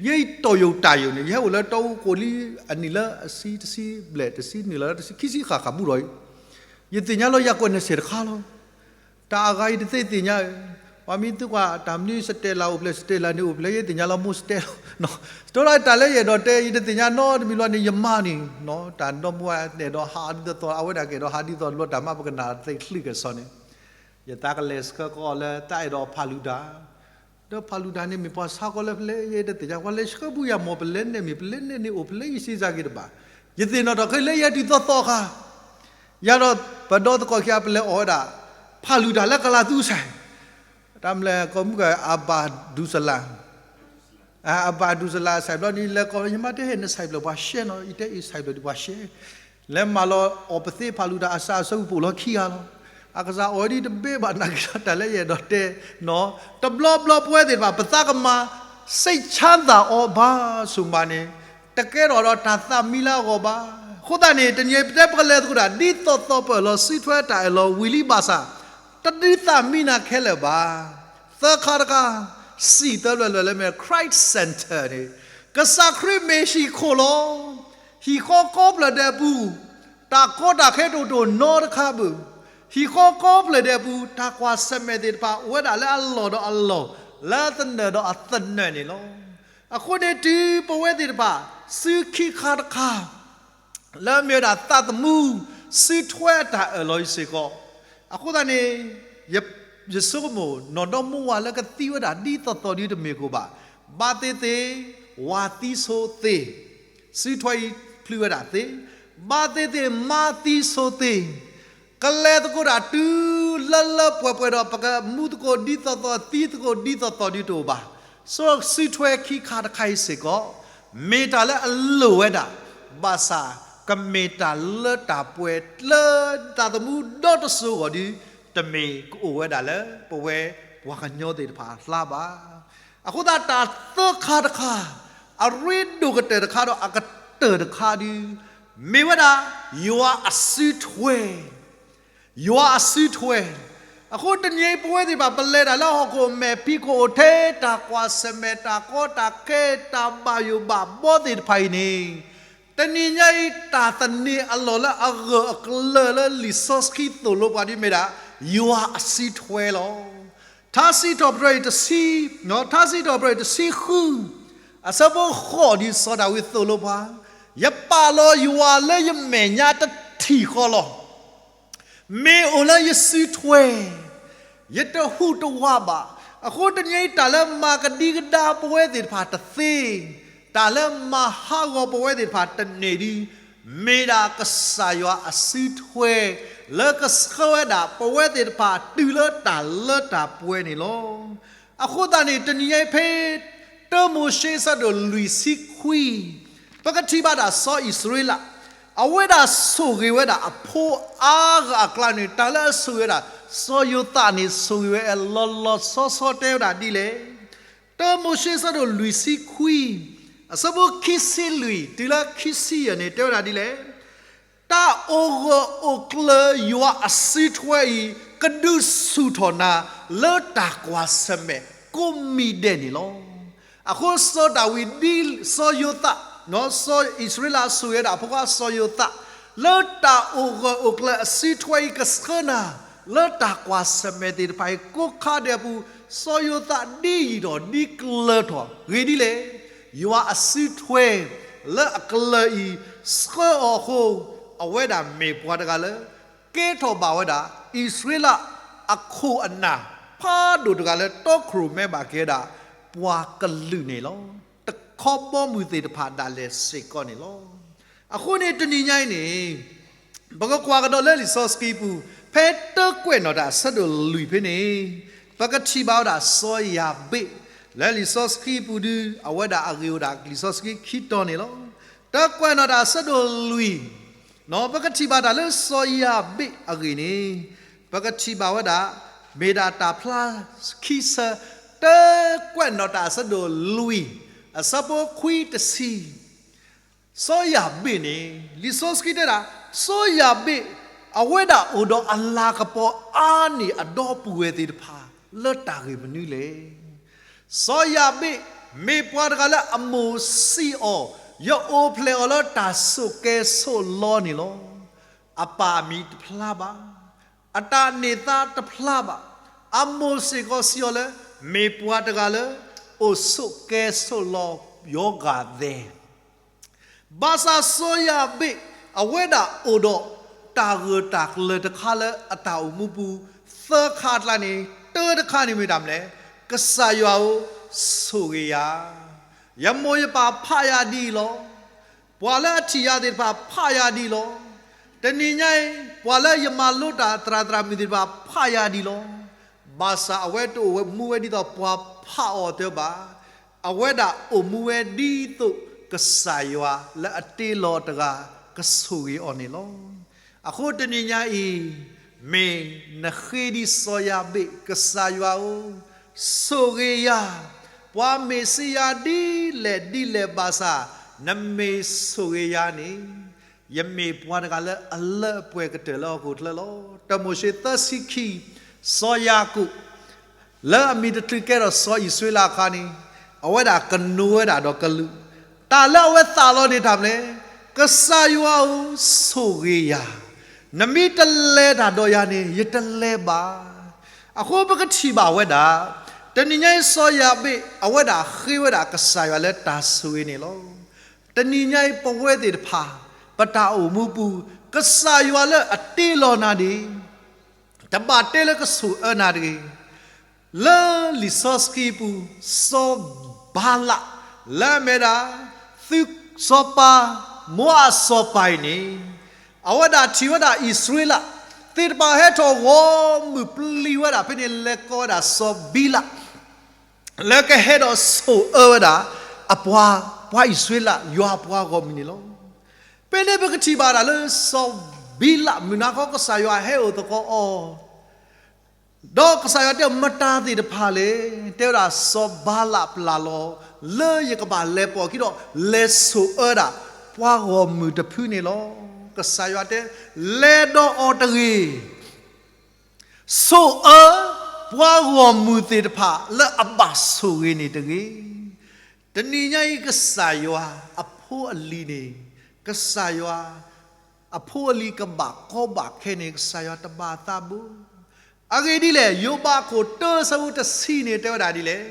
ယဲအံၤတီၢ်ယိာ်တၢ်ယိာ်န့ၣ် ယဟဲအိၣ်လၢတီအူကိၣ်လံ အနံၣ်လၢအဆံတဆံဘျဲၣ်တဆံနုာ်လီၤလၢတဆံခံဆံဃၣ်ဃၣ်ဘူးဒီးအံၤ ယသ့ၣ်ညါလီၤယၤကွဲးန့ၣ်စဲးတခါလီၤ. တၢ်အဂၤယတသ့သ့ၣ်ညါဧၢ, ပှၤမ့ၢ်သုကွၢ်တၢ်မနုၤ စတဲလၤအိၣ်ဖျဲၣ် စတဲလၤန့ၣ်အိၣ်ဖျဲၣ် ယသ့ၣ်ညါလီၤမိၢ်စတဲလၤ, တၢ်လၢယတၢ်လၢယအဲၣ်ဒိးတဲ ယတသ့ၣ်ညါနီတမံၤလီၤန့ၣ် ယမါန့ၣ် တၢ်ဒီမါဝဲန့ၣ်ဒီးဟးဒ်သိးသိး အဝဲဒၣ်ကအဲၣ်ဒိးဟးဒ်သိးတဘျီတၢ်မါပကနၣ်သ့ချံကစီန့ၣ် ယသးကလဲၤဆှၢကီးအီၤလၢတၢ်အဲၣ်ဒိးဖးလူၤတၢ် ဒီးဖးလူၤတၢ်န့ၣ်မ့ၢ်ပှၤဆါကီးလၢဖဲလဲၣ် ယတသ့ၣ်ညါ ပှၤလဲၤဆှၢဘူးယၤမ့ၢ် ပလဲၤနဲၣ်မ့ၢ် ပလဲၤနဲၣ်န့ၣ်အိၣ်ဖဲလဲၣ် ယစ့စ့က့ၤတဘၣ်. ယသ့ၣ်နီၣ်ထီၣ်ခဲလၢယဲဒ်သိးသိးဃါ ယၤဒီးပဒီသကိးခံဂၤ ပလဲၤအီၣ်ဝဲဒၣ် ဖးလူၤတၢ်လၢကလၤသူစဲး တၢ်မနုၤလဲၣ် ကိးမုၢ်က အဘၤဒူစလၤ အဘၤဒူစလၤစဲးဘျီန့ၣ် လဲၤကိး ယမါတဲဟဲနစဲးဘျီပှၤရှဲနီၤ ယတဲအံၤစဲးဘျီဒ်ပှၤရှဲ လဲၤမၤလီၤအီၣ်ပသ့ဖးလူၤတၢ်အစးအဆၢဂုၢ်ပိာ်လီၤခံဂၤလီၤ. အကစၢ်အီၣ်ဝဲဒ်တဘ့ၣ်ဘၣ် နာ်က့ဒီးတၢ်လၢယအဲၣ်ဒိးတဲနီၤ တဘျီဘျီပဝဲသ့ၣ်တဖၣ် ပသးကမၤ စိတ်ချမ်းသာ အီၤဘၣ်ဆိၣ်မးန့ၣ် တကဲထီၣ်ဒီးတၢ်သးမံလၢအဂီၢ်ဘၣ်. အဃိသတးန့ၣ် တနံၤအံၤပတဲပကလဲၤသကိးတၢ် ဒ်သိးသိးပအၢၣ်လီၤစုထွဲတၢ်အၢၣ်လီၤဝံၤလံဘၣ်ဆၣ် တဒုးသးမံနၤခဲလၢာ်ဘၣ်. သၢခါတခါ စံၣ်သၢလွဲၢ်လွဲၢ်လၢမ့ၢ် Christ Center န့ၣ် ကစၢ်ခရံာ်မ့ၢ်ဟံၣ်ခိၣ်လီၤ. ဟံၣ်ဃီကိးဖျၢၣ်ဒဲးအပူၤ တၢ်ကီတၢ်ခဲတအိၣ်နီတခါဘၣ်. ဟံၣ်ဃီကိးဖျၢၣ်ဒဲးအပူၤ တၢ်ကွၢ်ဆၢၣ်မဲာ်သ့ၣ်တဖၣ် အိၣ်ဝဲဒၣ်လၢအလီၢ်ဒီးအလီၢ် လၢအသနၢၣ်ဒီးအသနၢၣ်န့ၣ်လီၤ. အဃိန့ၣ်တုၤပဝဲသ့ၣ်တဖၣ် စုခံခါတခါ လၢမ့ၢ်ဝဲဒၣ်သးသမူ စုထွဲတၢ်အၢၣ်လီၤအံၤစ့ၢ်ကီး, အဃိသတးန့ၣ် ယဆိကမိၣ် နီၢ်ဒီမါဝၤလၢကသံဝဲဒၣ်ဒ်သိးသိးဒ်တမ့ၢ်ကီးဘၣ်, ဘၣ်သ့ၣ်သ့ၣ် ဝၤသံဆိသ့, စုထွဲအံၤဖျုးဝဲဒၣ်သ့, ဘၣ်သ့ၣ်သ့ၣ် မါသံဆိသ့ ကလဲၤသကိးတၢ်တုၤလၢလၢပှဲၤပှဲၤဒီး ပကမူသကိးဒ်သိးသိး သံသကိးဒ်သိးသိးဒ်တအိၣ်ဘၣ်. စီၤစုထွဲခံခါတခါအံၤစ့ၢ်ကီး မ့ၢ်တၢ်လၢအလိၣ်ဝဲဒၣ်, ဘၣ်ဆၣ် ကမ့ၢ်တၢ်လၢတၢ်ပှဲၤလၢတၢ်သမူဒီတစိၤအဂီၢ်ဒီး တမ့ၢ်ကအိၣ်ဝဲဒၣ်လၢပဝဲပှၤကညီသ့ၣ်တဖၣ်အကျါဘၣ်. အဃိသတးတၢ်သၢခါတခါ အရ့ဒိၣ်ကတၢၢ်တခါဒီးအကတၢၢ်တခါဒီး မ့ၢ်ဝဲဒၣ် ယွၤအစုထွဲ ယွၤအစုထွဲ, အဃိတနံၤအံၤပဝဲသ့ၣ်တဖၣ် ပလဲၤတၢ်လၢဟီၣ်ခိၣ်မဲာ်ဖံးခိၣ်အိၣ်ထဲ တၢ်ကွၢ်ဆၢၣ်မဲာ် တၢ်ကီတၢ်ခဲ တၢ်ဘၣ်ယိၣ်ဘၣ်ဘီသ့ၣ်တဖၣ်အံၤန့ၣ်, တနံၤညါအံၤ တၢ်သန့ၤအလီၢ်လၢအဂၢၢ်အကျၢၤလၢလံာ်စီဆှံသိၣ်လိပှၤဒ်မ့ၢ်ဒၣ် ယွၤအစုထွဲလီၤ. ထါစံးထီၣ်ပတြၢၤအံၤတဆံ, ထါစံးထီၣ်ပတြၢၤအံၤတဆံဃု အဆၢဖိဃိးဒီး စီၤဒၤဝံးသိၣ်လိပှၤ, ယပာ်လီၤယွၤလၢယမဲာ်ညါတထံၣ်ဃီလီၤ. မ့ၢ်အိၣ်လၢယစုထွဲ, ယတဟူးတဝးဘၣ်. အဃိတနံၤအံၤ တၢ်လၢမၤကဒံကဒါပဝဲသ့ၣ်တဖၣ်တသ့, တၢ်လၢမၤဟးဂီၤပဝဲသ့ၣ်တဖၣ်တန့ၢ်ဒီး မ့ၢ်ဒၣ်ကစၢ်ယွၤအစုထွဲ လၢကဆှၢဝဲဒၣ်ပဝဲသ့ၣ်တဖၣ်တုၤလၢတၢ်လၢတၢ်ပှဲၤန့ၣ်လီၤ. အဃိသတးန့ၣ် တနံၤညါအံၤဖဲ တၢမိၤၡ့ဆၢဒိၣ်လွံၢ်ဆံခွံ ပကထံၣ်ဘၣ်ဒၣ်စီၤအံၣ်စရ့လး အဝဲဒၣ်ဆိၣ်ဂ့ၤဝဲဒၣ်အဖိအါဂၤအကျါန့ၣ် တၢ်လၢအဆိၣ်ဂ့ၤဝဲဒၣ် စီၤယိၤသးန့ၣ်ဆိၣ်ဂ့ၤဝဲအလီၤလီၤဆီဆီတဲဝဲဒၣ်ဒ်လဲၣ်. တၢမိၤၡ့ဆၢဒိၣ်လွံၢ်ဆံခွံ အဆၢဖိခံဆံလွံၢ်တုၤလၢခံဆံယဲၢ်န့ၣ် တဲဝဲဒၣ်ဒ်လဲၣ်. တၢ်အိၣ်ဂၢၢ်အိၣ်ကျၢၤယွၤအစုထွဲအံၤ ကဒုးဆူၣ်ထီၣ်နၤ လၢတၢ်ကွၢ်ဆၢၣ်မဲာ်ကိးမံၤဒဲးန့ၣ်လီၤ. အဃိစီၤဒၤဝံးဒ် စီၤယိၤသး စီၤအံၣ်စရ့လးဆိၣ်ဂ့ၤဝဲဒၣ်အဖိခွါစီၤယိၤသး လၢတၢ်အိၣ်ဂၢၢ်အိၣ်ကျၢၤအစုထွဲအံၤကဆှၢနၤ လၢတၢ်ကွၢ်ဆၢၣ်မဲာ်သ့ၣ်တဖၣ်အံၤကိးခါဒဲးအပူၤ စီၤယိၤသးဒ်ယံာ်ထီၣ်ဒ်ကျၢၤထီၣ်ဂ့ၤဒ်လဲၣ်. ယွၤအစုထွဲ လၢအကျၢၤအံၤ ဆှၢအီၤအဃိ အဝဲဒၣ်မ့ၢ်ပှၤတဂၤလၢ ကဲထီၣ်ဘၣ်ဝဲဒၣ် အံၣ်စရ့လးအခိၣ်အနၢ် ဖးဒိၣ်တဂၤလၢတီခိၣ်ရိၣ်မဲဘၣ်က့ၤဝဲဒၣ် ပှၤကလုာ်န့ၣ်လီၤ. တခီဘီမုၢ်သ့ၣ်တဖၣ်ဒၣ်လဲာ်စ့ၢ်ကီးန့ၣ်လီၤ. အဃိန့ၣ်တနံၤညါအံၤန့ၣ် ပကကွၢ်ကဒီးလၢလံာ်စီဆှံပူၤ ဖဲတၢကွဲးနီၣ်တၢ်အဆၢဒိၣ်လွံၢ်ဖဲန့ၣ် ပကထံၣ်ဘၣ်ဝဲဒၣ်စီၤယၤဘ့း လၢလံာ်စီဆှံပူၤဒု အဝဲဒၣ်အဂ့ၢ်အိၣ်ဒၣ်လံာ်စီဆှံခံတီၤန့ၣ်လီၤ. တၢကွဲးနီၣ်တၢ်အဆၢဒိၣ်လွံၢ် ပကထံၣ်ဘၣ်တၢ်လၢစီၤယၤဘ့းအဂ့ၢ်န့ၣ် ပကထံၣ်ဘၣ်ဝဲဒၣ် မ့ၢ်ဒၣ်တၢ်ဖျါခံဆၢ တၢကွဲးနီၣ်တၢ်အဆၢဒိၣ်လွံၢ် အဆၢဖိခွံတဆံ စီၤယၤဘ့းန့ၣ် လံာ်စီဆှံတဲဒၣ် စီၤယၤဘ့း အဝဲဒၣ်အိၣ်ဒီးအလၤကပီၤအါန့ၢ်အဒီပုၢ်ဝဲၢ်သ့ၣ်တဖၣ် လၢတၢ်ဂ့ၢ်မနုၤလဲၣ်. စီၤယၤဘ့း မ့ၢ်ပှၤတဂၤလၢအမိၢ်စံးအီၤ, ယအိၣ်ဖျဲၣ်အီၤလၢတၢ်ဆိၣ်ကဲဆိၣ်လီန့ၣ်လီၤ. အပၢ်အမံၤတဖျါဘၣ်, အတၢ်န့ၢ်သါတဖျါဘၣ်, အမိၢ်စ့ၢ်ကီးစံးအီၤလၢ မ့ၢ်ပှၤတဂၤလၢ အိၣ်ဆိၣ်ကဲဆိၣ်လီယဂၤသဲ ဘၣ်ဆၣ်စီၤယၤဘ့း အဝဲဒၣ်အိၣ်ဒီး တၢ်ဂၢၢ်တၢ်ကျၢၤတခါလၢအတၢ်အိၣ်မူပူၤ သၢခါအကျါန့ၣ် တၢတခါန့ၣ်မ့ၢ်တၢ်မနုၤလဲၣ်, ကစၢ်ယွၤဧၢ, ဆိၣ်ဂ့ၤယၤ, ယမိၢ်ယပၢ်ဖးယၤဒ်အံၤလီၤ. ပှၤလၢအထံၣ်ယၤသ့ၣ်တဖၣ်ဖးယၤဒ်အံၤလီၤ. တနံၤညါအံၤ ပှၤလၢယမၤလိတၢ်သရၣ်သရၣ်မုၣ်သ့ၣ်တဖၣ်ဖးယၤဒ်အံၤလီၤ. ဘၣ်ဆၣ်အဝဲတအိၣ်မူဝဲဒ်သိးပှၤဖးအီၤတဘၣ် အဝဲဒၣ်အိၣ်မူဝဲဒ်သိးကစၢ်ယွၤလၢအတ့လီၤတဂၤ ကဆိၣ်ဂ့ၤအီၤန့ၣ်လီၤ. အဃိတနံၤညါအံၤ မ့ၢ်နဃ့ဒ်စီၤယၤဘ့း ကစၢ်ယွၤဧၢ, ဆိၣ်ဂ့ၤယၤ, ပှၤမ့ၢ်စံးယၤဒ်လဲၣ်ဒ်လဲၣ်ဘၣ်ဆၣ် နမ့ၢ်ဆိၣ်ဂ့ၤယၤန့ၣ် ယမ့ၢ်ပှၤတဂၤလၢအလၢအပှဲၤကတၢၢ်လၢဟီၣ်ခိၣ်ချၢလီၤ. တၢမိၤၡ့သၢဆံခံ, စီၤယၤကိာ် လၢအမံၤတချုးကဲထီၣ်စီၤအံၣ်စရ့လးအခါန့ၣ် အဝဲဒၣ်ကနိးဝဲဒၣ်ဒီးကလူး, တၢ်လၢအဝဲသးလီန့ၣ်တၢ်မနုၤလဲၣ်, ကစၢ်ယွၤဧၢ, ဆိၣ်ဂ့ၤယၤ, နမ့ၢ်တလဲၤတၢ်ဒီးယၤန့ၣ် ယတလဲၤဘၣ်. အဃိပကထံၣ်ဘၣ်ဝဲဒၣ် တနံၤညါအံၤစီၤယၤဘ့း အဝဲဒၣ်ဃ့ဝဲဒၣ်ကစၢ်ယွၤလၢတၢ်ဆိၣ်ဂ့ၤန့ၣ်လီၤ. တနံၤညါအံၤပဝဲသ့ၣ်တဖၣ် ပတၢ်အိၣ်မူပူၤ ကစၢ်ယွၤလၢအတ့လီၤနၤန့ၣ် တဘၣ်တဲလၢကဆိၣ်အၢနၤတဂ့ၤ. လၢလံာ်စီဆှံပူၤ စီၤဘၤလး လၢအမ့ၢ်ဒၣ် သုးစီၤပၤ မိၤအၤစီၤပၤအံၤန့ၣ် အဝဲဒၣ်ထံၣ်ဝဲဒၣ်အံၣ်စရ့လး သ့ၣ်တဖၣ်ဟဲထီၣ်ဂီၤမုၢ်ပျံၤဝဲဒၣ်ဖဲန့ၣ် လဲၤကိးဝဲဒၣ်စီၤဘံလး လၢကဟဲဒီးဆိၣ်အၢဝဲဒၣ် အပှၤ ပှၤအံၣ်စရ့လး ယွၤအပှၤဂီၢ်မုၢ်န့ၣ်လီၤ. ဖဲန့ၣ်ပကထံၣ်ဘၣ်ဒၣ်လၢစီၤဘံလး မုၢ်နၤခီကစၢ်ယွၤဟဲအိၣ်သကိးအီၤ ဒီးကစၢ်ယွၤတဲအီၤ မတၤသ့ၣ်တဖၣ်လဲၣ်, တဲဝဲဒၣ်စီၤဘၤလးပျၢ်လီၤ လၢယကဘၣ်လဲၤပိာ်အခံဒီး လဲၤဆိၣ်အၢဒၣ် ပှၤဂီၢ်မုၢ်တဖုန့ၣ်လီၤ. ကစၢ်ယွၤတဲ လဲၤဒီးအီၤတဂ့ၤ ဆိၣ်အၢ ပှၤဂီၢ်မုၢ်သ့ၣ်တဖၣ်လၢအဘၣ်ဆိၣ်ဂ့ၤန့ၣ်တဂ့ၤ. တနံၤညါအံၤကစၢ်ယွၤအဖိအလံၤန့ၣ် ကစၢ်ယွၤ အဖိအလံၤကဘၣ်ကီဘၣ်ခဲန့ၣ် ကစၢ်ယွၤတဘၣ်သးဘၣ်. အဂ့ၢ်ဒ်လဲၣ်, ယိၤဘးခိၣ်တၢဆၢဖိတဆံန့ၣ်တဲဝဲဒၣ်ဒ်လဲၣ်,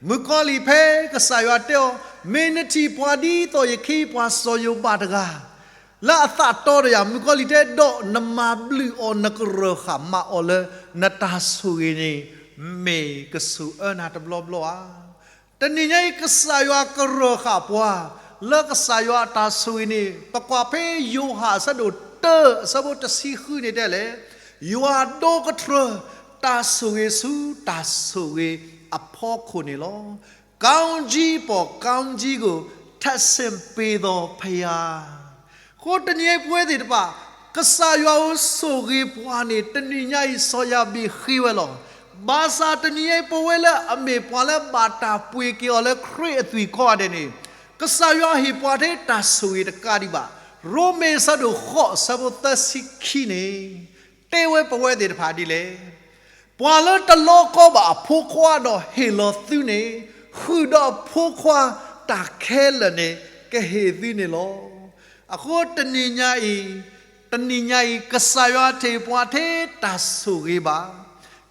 မုၣ်ကီၤလံၢ်ဖဲကစၢ်ယွၤတဲအီၤ, မ့ၢ်နထံၣ်ပှၤဒ်သိးယခ့ပှၤစီၤယိၤဘးတဂၤ လၢအသးတီဒီးယၤ, မုၣ်ကီၤလံၢ်တဲဒီး နမၤဘျုးအီၤ နကရၢၢ်ဃာ်မၤအီၤလၢ နတၢ်ဆိၣ်ဂ့ၤန့ၣ် မ့ၢ်ကဆိၣ်အၢနၤတဘျီဘျီဧါ. တနံၤညါအံၤ ကစၢ်ယွၤကရၢၢ်ဃာ်ပှၤ လၢကစၢ်ယွၤအတၢ်ဆိၣ်ဂ့ၤန့ၣ် ပကွၢ်ဖဲယိၤဟၣ်အဆၢဒိၣ် တၢ အဆၢဖိတဆံဃုန့ၣ်တဲလဲၣ်, ယွၤဒိကထြၢ တၢ်ဆိၣ်ဂ့ၤဆူတၢ်ဆိၣ်ဂ့ၤအဖီခိၣ်န့ၣ်လီၤ. ကောင်းကြီးပေါ်ကောင်းကြီးကို ထပ်ဆင့်ပေးသောဘုရား. အဃိတနံၤအံၤပဝဲသ့ၣ်တဖၣ် ကစၢ်ယွၤဧိၤဆိၣ်ဂ့ၤပှၤန့ၣ် တနံၤညါအံၤ စီၤယၤဘ့းဃ့ဝဲလီၤ. ဘၣ်ဆၣ်တနံၤအံၤ ပဝဲလၢအမ့ၢ်ပှၤလၢဘၣ်တၢ်ပှ့ၤက့ၤအီၤလၢခရံာ်အသွံၣ်ကိးဂၤဒဲးန့ၣ် ကစၢ်ယွၤဟ့ၣ်ပှၤထဲတၢ်ဆိၣ်ဂ့ၤတကးဒံးဘၣ်. ရိမ့ၤအဆၢဒိၣ်ဃိး အဆၢဖိသၢဆံခံန့ၣ် တဲဝဲပဝဲသ့ၣ်တဖၣ်ဒ်လဲၣ်. ပှၤလၢတလီကီဘၣ်အဖိခွါဒီးဟ့ၣ်လီၤသုန့ၣ်, ဃုာ်ဒီးအဖိခွါတၢ်ခဲလၢာ်န့ၣ် ကဟ့ၣ်သုန့ၣ်လီၤ. အဃိတနံၤညါအံၤ, တနံၤညါအံၤ ကစၢ်ယွၤတဟ့ၣ်ပှၤထဲတၢ်ဆိၣ်ဂ့ၤဘၣ်.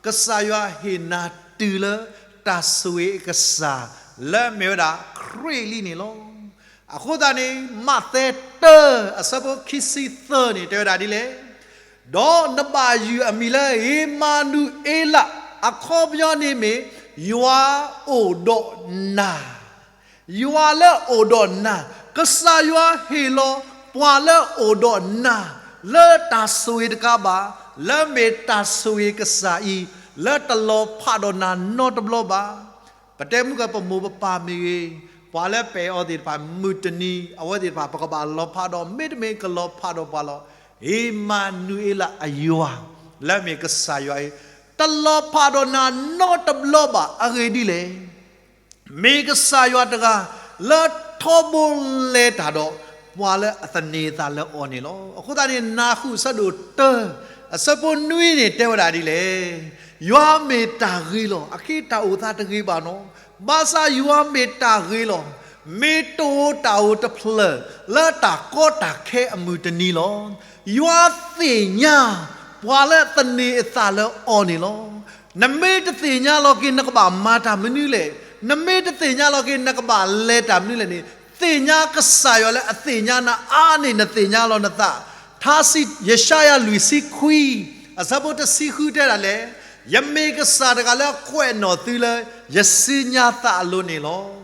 ကစၢ်ယွၤဟ့ၣ်နၤတုၤလၢတၢ်ဆိၣ်ဂ့ၤအကစၢ် လၢအမ့ၢ်ဝဲဒၣ်ခရံာ်လံန့ၣ်လီၤ. အဃိသတးန့ၣ် မးသဲတၢ အဆၢဖိခံဆံသၢန့ၣ် တဲဝဲဒၣ်ဒ်လဲၣ်. ဒီးနဘၣ်ယုၢ်အမံၤလၢ ဧ့မၤနူၤအ့လး, အခီပညီန့ၣ်မ့ၢ် ယွၤအိၣ်ဒီးနၤ. ယွၤလၢအိၣ်ဒီးနၤ, ကစၢ်ယွၤဟ့ၣ်လီၤပှၤလၢအိၣ်ဒီးနၤ လၢတၢ်ဆိၣ်ဂ့ၤတကးဘၣ်, လၢမ့ၢ်တၢ်ဆိၣ်ဂ့ၤကစၢ်အံၤ လၢတလီၤဖးဒီးနၤနီတဘျီဘၣ်. ပတဲမုၢ်ကပမိၢ်ပပၢ်မ့ၢ်ဂ့ၤ, ပှၤလၢပအဲၣ်အီၤသ့ၣ်တဖၣ် မုၢ်တနံၤ အဝဲသ့ၣ်တဖၣ် ပကဘၣ်လီၤဖးဒီး မ့တမ့ၢ်ကလီၤဖးဒီးပှၤလီၤ. ဧ့မၤနူၤအ့လး အယွၤ လၢမ့ၢ်ကစၢ်ယွၤအံၤ တလီၤဖးဒီးနၤနီတဘျီဘၣ်. အဂ့ၢ်ဒ်လဲၣ်. မ့ၢ်ကစၢ်ယွၤတဂၤ လၢထီဘိလဲၤတၢ်ဒီး ပှၤလၢအသန့ၤအသးလၢအီၤန့ၣ်လီၤ. အဃိသတးန့ၣ် နၢ်ဟူအဆၢဒိၣ်တၢ အဆၢဖိနွံန့ၣ် တဲဝဲဒၣ်ဒ်လဲၣ်. ယွၤမ့ၢ်တၢ်ဂ့ၤလီၤ. အဃိတၢ်အိၣ်သးတဂ့ၤဘၣ်နီၤ. ဘၣ်ဆၣ်ယွၤမ့ၢ်တၢ်ဂ့ၤလီၤ. မ့ၢ်တအိၣ်တၢ်အိၣ်တဖျၢၣ် လၢတၢ်ကီတၢ်ခဲအမုၢ်တနံၤလီၤ. ယွၤသ့ၣ်ညါ ပှၤလၢသန့ၤအသးလၢအီၤန့ၣ်လီၤ. နမ့ၢ်တသ့ၣ်ညါလီၤက့ၤ နကဘၣ်မၤတၢ်မနုၤလဲၣ်. နမ့ၢ်တသ့ၣ်ညါလီၤက့ၤ နကဘၣ်လဲၤတၢ်မနုၤလဲၣ်န့ၣ်, သ့ၣ်ညါကစၢ်ယွၤလၢအသ့ၣ်ညါနၤအါန့ၢ် နသ့ၣ်ညါလီၤနသး. ထါစံး ယၡါယၤလွံၢ်ဆံခွံ အဆၢဖိတဆံဃုတဲဒၣ်လဲၣ်, ယမ့ၢ်ကစၢ်တဂၤလၢအကွဲးနီၣ်သုလၢ ယစုညါသးအလိၤန့ၣ်လီၤ.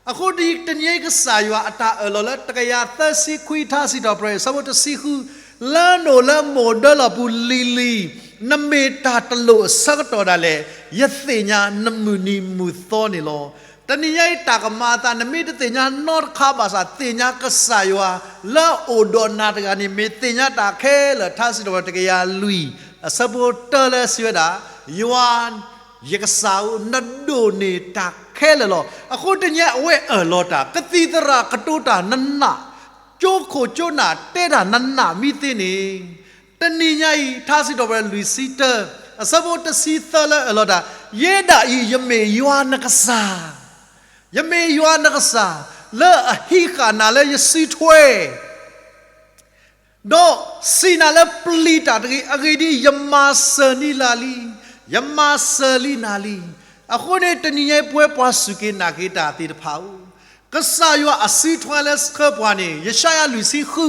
အဃိတနံၤအံၤ ကစၢ်ယွၤအတၢ်အၢၣ်လီၤလၢ တကယၤသၢဆံခွံ ထါစံးထီၣ်ပတြၢၤ အဆၢဖိတဆံဃု, လၢနအိၣ်လၢမိၢ်ဒၢလီၢ်ပူၤလံၤလံၤ, နမ့ၢ်တၢ်တလိၣ်အဆၢကတီၢ်ဒၣ်လဲာ်, ယသ့ၣ်ညါနမုၢ်နံၤမုၢ်သီန့ၣ်လီၤ. တနံၤညါအံၤတၢ်ကမၤအသး နမ့ၢ်တသ့ၣ်ညါနီတခါဘၣ်ဆၣ် သ့ၣ်ညါကစၢ်ယွၤ လၢအအိၣ်ဒီးနၤတဂၤန့ၣ် မ့ၢ်သ့ၣ်ညါတၢ်ခဲလၢာ် ထါစံးထီၣ်ပတြၢၤ တကယၤလွံၢ် အဆၢဖိတၢလၢစံးဝဲဒၣ်, ယွၤ ယကစၢ်ဧၢ, နဒိၣ်န့ၢ်တၢ်ခဲလၢာ်လီၤ. အဃိတနံၤညါအဝဲအၢၣ်လီၤတၢ်, ကသံၣ်သရၣ်ကတိၤတၢ်နနၢ်, ကၠိခိၣ်ကၠိနၢ်တဲတၢ်နနၢ်မံသ့န့ၣ်, တနံၤညါအံၤ ထါစံးထီၣ်ပတြၢၤလွံၢ်ဆံတၢ အဆၢဖိတဆံသၢလၢအၢၣ်လီၤတၢ်, ယဲဒၣ်အံၤ ယမ့ၢ်ယွၤနကစၢ်, ယမ့ၢ်ယွၤနကစၢ်, လၢအဟံးဃာ်နၤလၢယစုထွဲ ဒီးစံးနၤလၢပျံၤတၢ်တဂ့ၤ, အဂ့ၢ်ဒ်အံၤ, ယမၤစၢၤန့ၢ်လၢလံ, ယမၤစၢၤလံနၤလံ. အဃိန့ၣ် တနံၤညါအံၤ ပဝဲပှၤစူၢ်က့ၤနာ်က့ၤတၢ်သ့ၣ်တဖၣ်ဧၢ, ကစၢ်ယွၤအစုထွဲလၢဆှၢပှၤန့ၣ် ယၡါယၤလွံၢ်ဆံဃု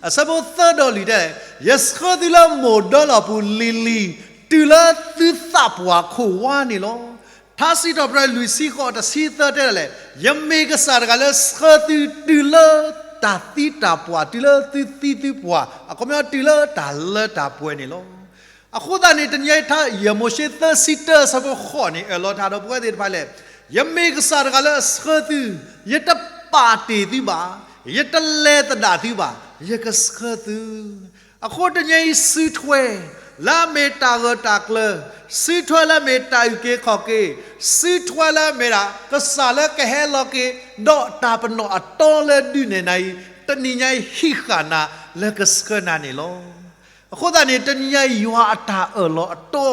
အဆၢဖိသၢဒီးလွံၢ်တဲ, ယဆှၢသုလၢမိၢ်ဒၢလီၢ်ပူၤလံၤလံၤ, တုၤလၢသုသးပှၢ်ခိၣ်ဝါန့ၣ်လီၤ. ထါစံးထီၣ်ပတြၢၤလွံၢ်ဆံဃိး တဆံသၢတဲဒၣ်လဲာ်, ယမ့ၢ်ကစၢ်တဂၤလၢဆှၢသုတုၤလၢတၢ်သံတၢ်ပှၢ်, တုၤလၢသုသံသုပှၢ်, အခီပညီတုၤလၢတၢ်လၢတၢ်ပှဲၤန့ၣ်လီၤ. အဃိသတးန့ၣ် တနံၤညါအံၤ ထါယဲၢ်မိၤၡ့သၢဆံတၢ အဆၢဖိဃိးန့ၣ် အၢၣ်လီၤတၢ်ဒီးပဝဲသ့ၣ်တဖၣ်လဲၣ်, ယမ့ၢ်ကစၢ်တဂၤလၢအဆှၢသု, ယတပာ်တ့ၢ်သုဘၣ်, ယတလဲၤသဒၣ်သုဘၣ်, ယကဆှၢသု အဃိတနံၤအံၤစုထွဲ လၢအမ့ၢ်တၢ်ဂၢၢ်တၢ်ကျၢၤ, စုထွဲလၢအမ့ၢ်တၢ်အုၣ်က့ၤခီၣ်က့ၤ, စုထွဲလၢအမ့ၢ်ဒၣ် ကစၢ်လၢကဟဲလီၤက့ၤ ဒီးတၢ်ပနီၣ်အတီလၢဒုးနဲၣ်နၤအံၤ, တနံၤညါအံၤဟံးဃာ်နၤလၢကဆှၢနၤန့ၣ်လီၤ. အဃိသတးန့ၣ် တနံၤညါအံၤယွၤအတၢ်အၢၣ်လီၤအတီ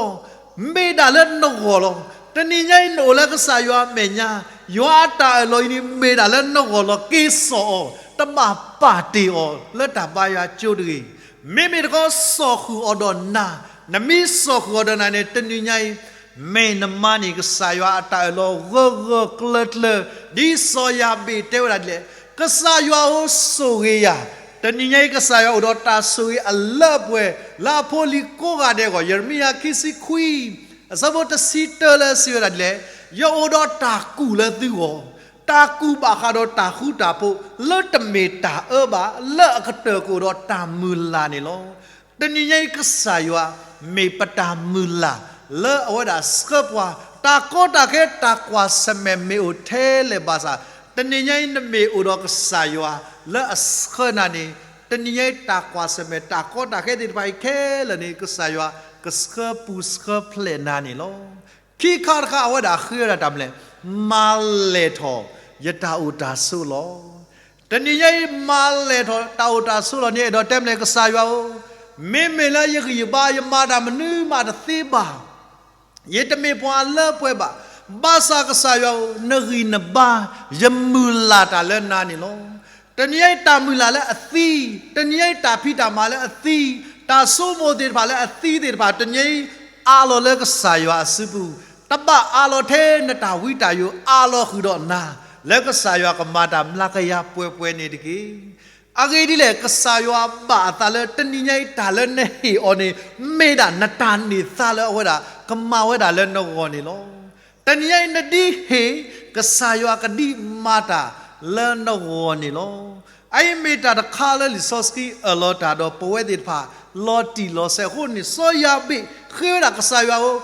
မ့ၢ်ဒၣ်လၢနဂီၢ်လီၤ. တနံၤညါအံၤနအိၣ်လၢကစၢ်ယွၤအမဲာ်ညါ, ယွၤအတၢ်အၢၣ်လီၤအံၤန့ၣ် မ့ၢ်ဒၣ်လၢနဂီၢ်လီၤ. က့ၤစိာ်အီၤ, တဘၣ်ပာ်တ့ၢ်အီၤလၢတၢ်ဘါယွၤကၠိတဂ့ၤ. မ့မ့ၢ်တခီစိာ်ဃုာ်အီၤဒီးနၤ, နမ့ၢ်စိာ်ဃုာ်အီၤဒီးနၤန့ၣ် တနံၤညါအံၤ မ့ၢ်နမၤန့ၢ်ကစၢ်ယွၤအတၢ်အၢၣ်လီၤဂၢၢ်ဂၢၢ်ကျၢၤကျၢၤ, ဒ်စီၤယၤဘ့းတဲဝဲဒၣ်ဒ်လဲၣ်, ကစၢ်ယွၤဧိၤဆိၣ်ဂ့ၤယၤ, တနံၤညါအံၤကစၢ်ယွၤအိၣ်ဒီးတၢ်ဆိၣ်ဂ့ၤအလၢအပှဲၤ လၢအဖိအလံၤကိးဂၤဒဲးအဂီၢ်, ယရမံယၤခံဆံခွံ အဆၢဖိတဆံတၢလၢစံးဝဲဒၣ်ဒ်လဲၣ်, ယအိၣ်ဒီးတၢ်ကူၣ်လၢသုဂီၢ်, တၢ်ကူၣ်ဘၣ်ဃးဒီးတၢ်ဃူတၢ်ဖိး လၢတမ့ၢ်တၢ်အၢဘၣ်, လၢအကတၢၢ်ကအိၣ်ဒီးတၢ်မုၢ်လၢ်န့ၣ်လီၤ. တနံၤညါအံၤ ကစၢ်ယွၤ မ့ၢ်ပတၢ်မုၢ်လၢ် လၢအဝဲဒၣ်ဆှၢပှၤ, တၢ်ကီတၢ်ခဲ တၢ်ကွၢ်ဆၢၣ်မဲာ်မ့ၢ်အိၣ်ထဲလဲၣ်ဘၣ်ဆၣ်, တနံၤညါအံၤ နမ့ၢ်အိၣ်ဒီးကစၢ်ယွၤ လၢအဆှၢနၤန့ၣ်, တနံၤညါအံၤ တၢ်ကွၢ်ဆၢၣ်မဲာ် တၢ်ကီတၢ်ခဲသ့ၣ်တဖၣ်အံၤခဲလၢာ်န့ၣ် ကစၢ်ယွၤ ကဆှၢပူၤဆှၢဖျဲးနၤန့ၣ်လီၤ. ခံခါတခါ အဝဲဒၣ်ဃ့ဝဲဒၣ်တၢ်မနုၤလဲၣ်, မၤလဲၢ်ထီၣ် ယတၢ်အိၣ်တၢ်ဆိးလီၤ. တနံၤညါအံၤ မၤလဲၢ်ထီၣ် တၢ်အိၣ်တၢ်ဆိးလီၤန့ၣ် အဲၣ်ဒိးတဲမနုၤလဲၣ်, ကစၢ်ယွၤဧၢ, မ့မ့ၢ်လၢယဂံၢ်ယဘါ ယမၤတၢ်မနုၤမးတသ့ဘၣ်. ယတမ့ၢ်ပှၤလၢပှဲၤဘၣ်. ဘၣ်ဆၣ်ကစၢ်ယွၤဧၢ, နဂံၢ်နဘါ ယမုၢ်လၢ်တၢ်လၢနၤန့ၣ်လီၤ. တနံၤညါအံၤ တၢ်မုၢ်လၢ်လၢအသံ, တနံၤညါအံၤ တၢ်ဖံးတၢ်မၤလၢအသံ, တၢ်ဆိကမိၣ်သ့ၣ်တဖၣ်လၢအသံသ့ၣ်တဖၣ် တနံၤညါအံၤ အးလီၤလၢကစၢ်ယွၤအစုပူၤ, တဘၣ်အးလီၤထဲနတၢ်ဝံတၢ်ယိး အးလီၤဃုာ်ဒီးနၤ လၢကစၢ်ယွၤကမၤတၢ်မျးကယၤပှဲၤပှဲၤန့ၣ်တက့ၢ်. အဂ့ၢ်ဒ်လဲၣ်, ကစၢ်ယွၤဘၣ်အသးလၢ တနံၤညါအံၤ တၢ်လၢနဟ့ၣ်အီၤန့ၣ် မ့ၢ်ဒၣ်နတၢ်န့ၢ်သါလၢအဝဲဒၣ် ကမၤဝဲဒၣ်လၢနဂီၢ်န့ၣ်လီၤ. တနံၤညါအံၤ နဒ်ဟ့ၣ် ကစၢ်ယွၤကဒ်မၤတၢ်လၢနဂီၢ်န့ၣ်လီၤ. အအံၤမ့ၢ်တၢ်တခါလၢလံာ်စီဆှံအၢၣ်လီၤတၢ်ဒီးပဝဲသ့ၣ်တဖၣ် လီၤတံၢ်လီၤဆဲးအဃိန့ၣ် စီၤယၤဘ့းဃ့ဝဲဒၣ်ကစၢ်ယွၤဧၢ,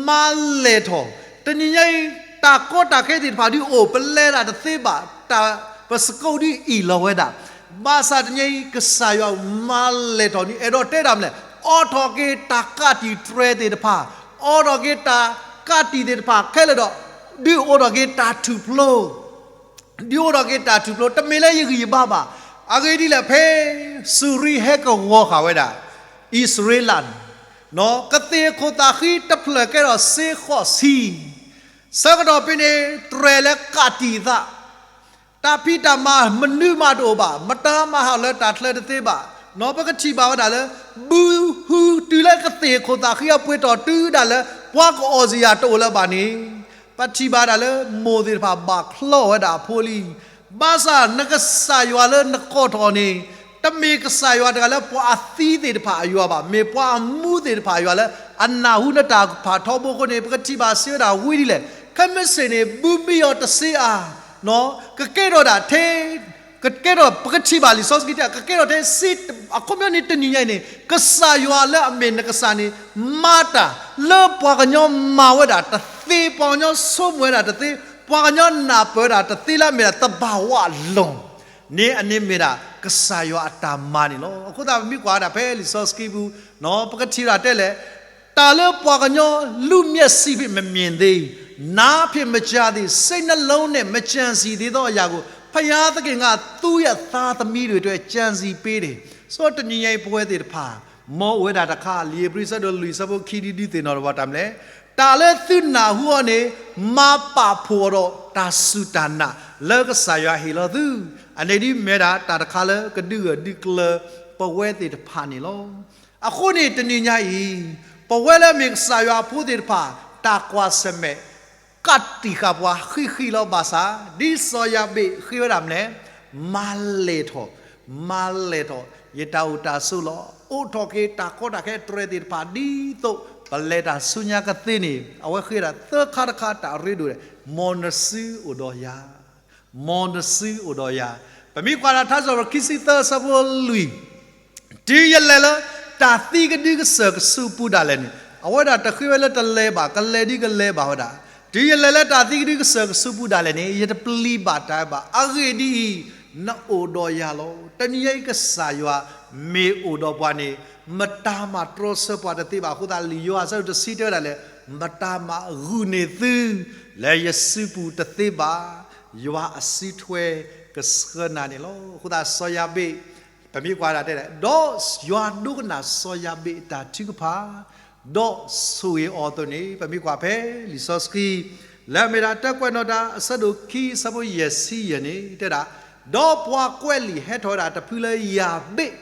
မၤလဲၢ်ထီၣ်, တနံၤညါအံၤ တၢ်ကီတၢ်ခဲသ့ၣ်တဖၣ်ဒုးအိၣ် ပလဲၤတၢ်တသ့ဘၣ်, တၢ်ပစကိးဒုးအ့ၣ်လီၤဝဲဒၣ်, ဘၣ်ဆၣ်တနံၤညါအံၤ ကစၢ်ယွၤမၤလဲၢ်ထီၣ်န့ၣ် အဲၣ်ဒိးတဲတၢ်မနုၤလဲၣ်, အိးထီၣ်က့ၤတၢ်ကးတံာ်တြဲၤသ့ၣ်တဖၣ်, အိးထီၣ်က့ၤတၢ်ကးတံာ်သ့ၣ်တဖၣ်ခဲလၢာ်ဒီး ဒုးအိးထီၣ်က့ၤတၢ်ထူၣ်ဖျိ ဒုးအိးထီၣ်က့ၤတၢ်ထူၣ်ဖျိ တမ့ၢ်လၢယဂံၢ်ယဘါဘၣ်. အဂ့ၢ်ဒ်လဲၣ်, ဖဲစူၤရံဟဲကဝီၤဃာ်ဝဲဒၣ် အံၣ်စရ့လးန့ၣ်, ကသ့ၣ်ခိၣ်သးဃံတဖျၢၣ်ကဲထီၣ်စ့ဃိးဆံ, ဆၢကတီၢ်ဖဲန့ၣ် တြဲၤလၢကးတံာ်သး တၢ်ဖံးတၢ်မၤမနုၤမးတအိၣ်ဘၣ်, မတၤမၤဟးဂီၤလၢတၢ်ချၢတသ့ဘၣ်. ပကထံၣ်ဘၣ်ဝဲဒၣ်လၢ ဘုဟုတုၤလၢကသ့ၣ်ခိၣ်သးဃံအပှ့ၤထီၣ်တုၤဒၣ်လၢ ပှၤကအိၣ်စ့ၢ်ယၤတအိၣ်လၢၤဘၣ်န့ၣ်, ပထံၣ်ဘၣ်ဒၣ်လၢ မိၢ်သ့ၣ်တဖၣ်ဘၣ်ချီဝဲဒၣ်အဖိလံ, ဘၣ်ဆၣ်နကစၢ်ယွၤလၢနကိးထီၣ်န့ၣ် တမ့ၢ်ကစၢ်ယွၤတဂၤလၢပှၤအသံသ့ၣ်တဖၣ်အယွၤဘၣ်, မ့ၢ်ပှၤအမူသ့ၣ်တဖၣ်အယွၤလၢ အနၢ်ဟူနတၢ်ကဖၣ်ထီဘိအဃိန့ၣ် ပကထံၣ်ဘၣ်စံးဝဲဒၣ်ဝံၤဒ်လဲၣ်, ခဲမုၢ်ဆ့ၣ်န့ၣ် ဘုမံအီၤတစ့အါ, ကကဲထီၣ်ဒၣ်ထဲ ကကဲထီၣ် ပကထံၣ်ဘၣ်လံာ်စီဆှံတဲ ကကဲထီၣ်ထဲစ့, အခီပညီန့ၣ် တနံၤညါအံၤန့ၣ် ကစၢ်ယွၤလၢအမ့ၢ်နကစၢ်န့ၣ် မၤတၢ်လၢပှၤကညီမၤဝဲဒၣ်တသ့, ပှၤကညီဆိကမိၣ်ဝဲဒၣ်တသ့, ပှၤကညီနၢ်ပၢၢ်ဝဲဒၣ်တသ့လၢအမ့ၢ်ဒၣ်သဘာဝလွံၢ် န့ၣ်အန့ၣ်မ့ၢ်ဒၣ်ကစၢ်ယွၤအတၢ်မၤန့ၣ်လီၤ. အဃိသတး ပမ့ၢ်ကွၢ်ဝဲဒၣ်ဖဲလံာ်စီဆှံပူၤ ပကထံၣ်ဝဲဒၣ်တဲလဲၣ်, တၢ်လၢပှၤကညီ လူမျက်စိဖြင့်မမြင်သေး, နားဖြင့်မကြားသေး, စိတ်နှလုံးနဲ့ မကြံစည်သေးသောအရာကို ဘုရားသခင်က သူ့ရဲ့သားသမီးတွေအတွက် ကြံစည်ပေးတယ်. စီၤတနံၤညါအံၤပဝဲသ့ၣ်တဖၣ် မ်အိၣ်ဝဲဒၣ်တခါ လံာ်ဧ့ၤဘြံၤဆၢဒိၣ်လွံၢ်ဆၢဖိခံ ဒုးဒုးသ့ၣ်နီၣ်တၢ်ဘၣ်တၢ်မနုၤလဲၣ်, တၢ်လၢသုနၢ်ဟူအီၤန့ၣ် မၤပာ်ဖှိၣ်အီၤဒီးတၢ်စူၢ်တၢ်နာ်လၢကစၢ်ယွၤဟ့ၣ်လီၤသု, အန့ၣ်ဒ်မ့ၢ်ဒၣ်တၢ်တခါလၢကဒုးဂၢၢ်ဒုးကျၢၤ ပဝဲသ့ၣ်တဖၣ်န့ၣ်လီၤ. အဃိန့ၣ်တနံၤညါအံၤ ပဝဲလၢအမ့ၢ်ကစၢ်ယွၤအဖိသ့ၣ်တဖၣ် တၢ်ကွၢ်ဆၢၣ်မဲာ် ကးတံာ်ဃာ်ပှၤဃံးဃံးလီၤဘၣ်ဆၣ်, ဒ်စီၤယၤဘ့းဃ့ဝဲဒၣ်မနုၤလဲၣ်, မၤလဲၢ်ထီၣ်, မၤလဲၢ်ထီၣ် ယတၢ်အိၣ်တၢ်ဆိးလီၤ. အိးထီၣ်က့ၤတၢ်ကီတၢ်ခဲတြဲၤသ့ၣ်တဖၣ် ဒ်သိးပလဲၤတၢ်ဆူညါကသ့န့ၣ် အဝဲဃ့ဒၣ်သၢခါတခါတၢ်အရ့ဒိၣ်ဒဲး, မ်နစုအိၣ်ဒီးယၤ မ်နစုအိၣ်ဒီးယၤ. ပမ့ၢ်ကွၢ်ဒၣ်ထါစံးပတြၢၤခံဆံသၢဆၢဖိလွံၢ်, တုၤယလဲၤလၢတၢ်သံကဒုကစၢၢ်ကဆူးပူၤဒၣ်လဲာ်န့ၣ်, အဝဲဒၣ်တဃ့ဝဲလၢတလဲၤဘၣ်, ကလဲၤဒုးကလဲၤဘၣ်ဝဲဒၣ်, တုၤယလဲၤလၢတၢ်သံကဒုကစၢၢ်ကဆူးပူၤဒၣ်လဲာ်န့ၣ် ယတပျံၤဘၣ်တၢ်ဘၣ်. အဂ့ၢ်ဒ်အံၤ, နအိၣ်ဒီးယၤလီၤ. တနံၤညါအံၤကစၢ်ယွၤမ့ၢ်အိၣ်ဒီးပှၤန့ၣ် မတၤမၤတြီဆၢပှၤတသ့ဘၣ်. အဃိသတး လံာ်ယိၤဟၣ်အဆၢဒိၣ်တဆံတဲဝဲဒၣ်လၢ မတၤမၤဂုာ်န့ၢ်သု လၢယစုပူၤတသ့ဘၣ်. ယွၤအစုထွဲကဆှၢနၤန့ၣ်လီၤ. အဃိသတးစီၤယၤဘ့း ပမ့ၢ်ကွၢ်ဒၣ်တဲဒၣ် ဒီးယွၤဒိကနၣ်စီၤယၤဘ့းအတၢ်ထုကဖၣ်, ဒီးဆိၣ်ဂ့ၤအီၤအသိးန့ၣ် ပမ့ၢ်ကွၢ်ဖဲလံာ်စီဆှံ လၢအမ့ၢ်ဒၣ်တၢကွဲးနီၣ်တၢ်အဆၢဒိၣ်ခံ အဆၢဖိယဲၢ်ဆံယဲၢ်န့ၣ် တဲဒၣ်, ဒီးပှၤကွဲးလံာ်ဟဲထီၣ်ဝဲဒၣ်တဖုလၢယၤဘ့း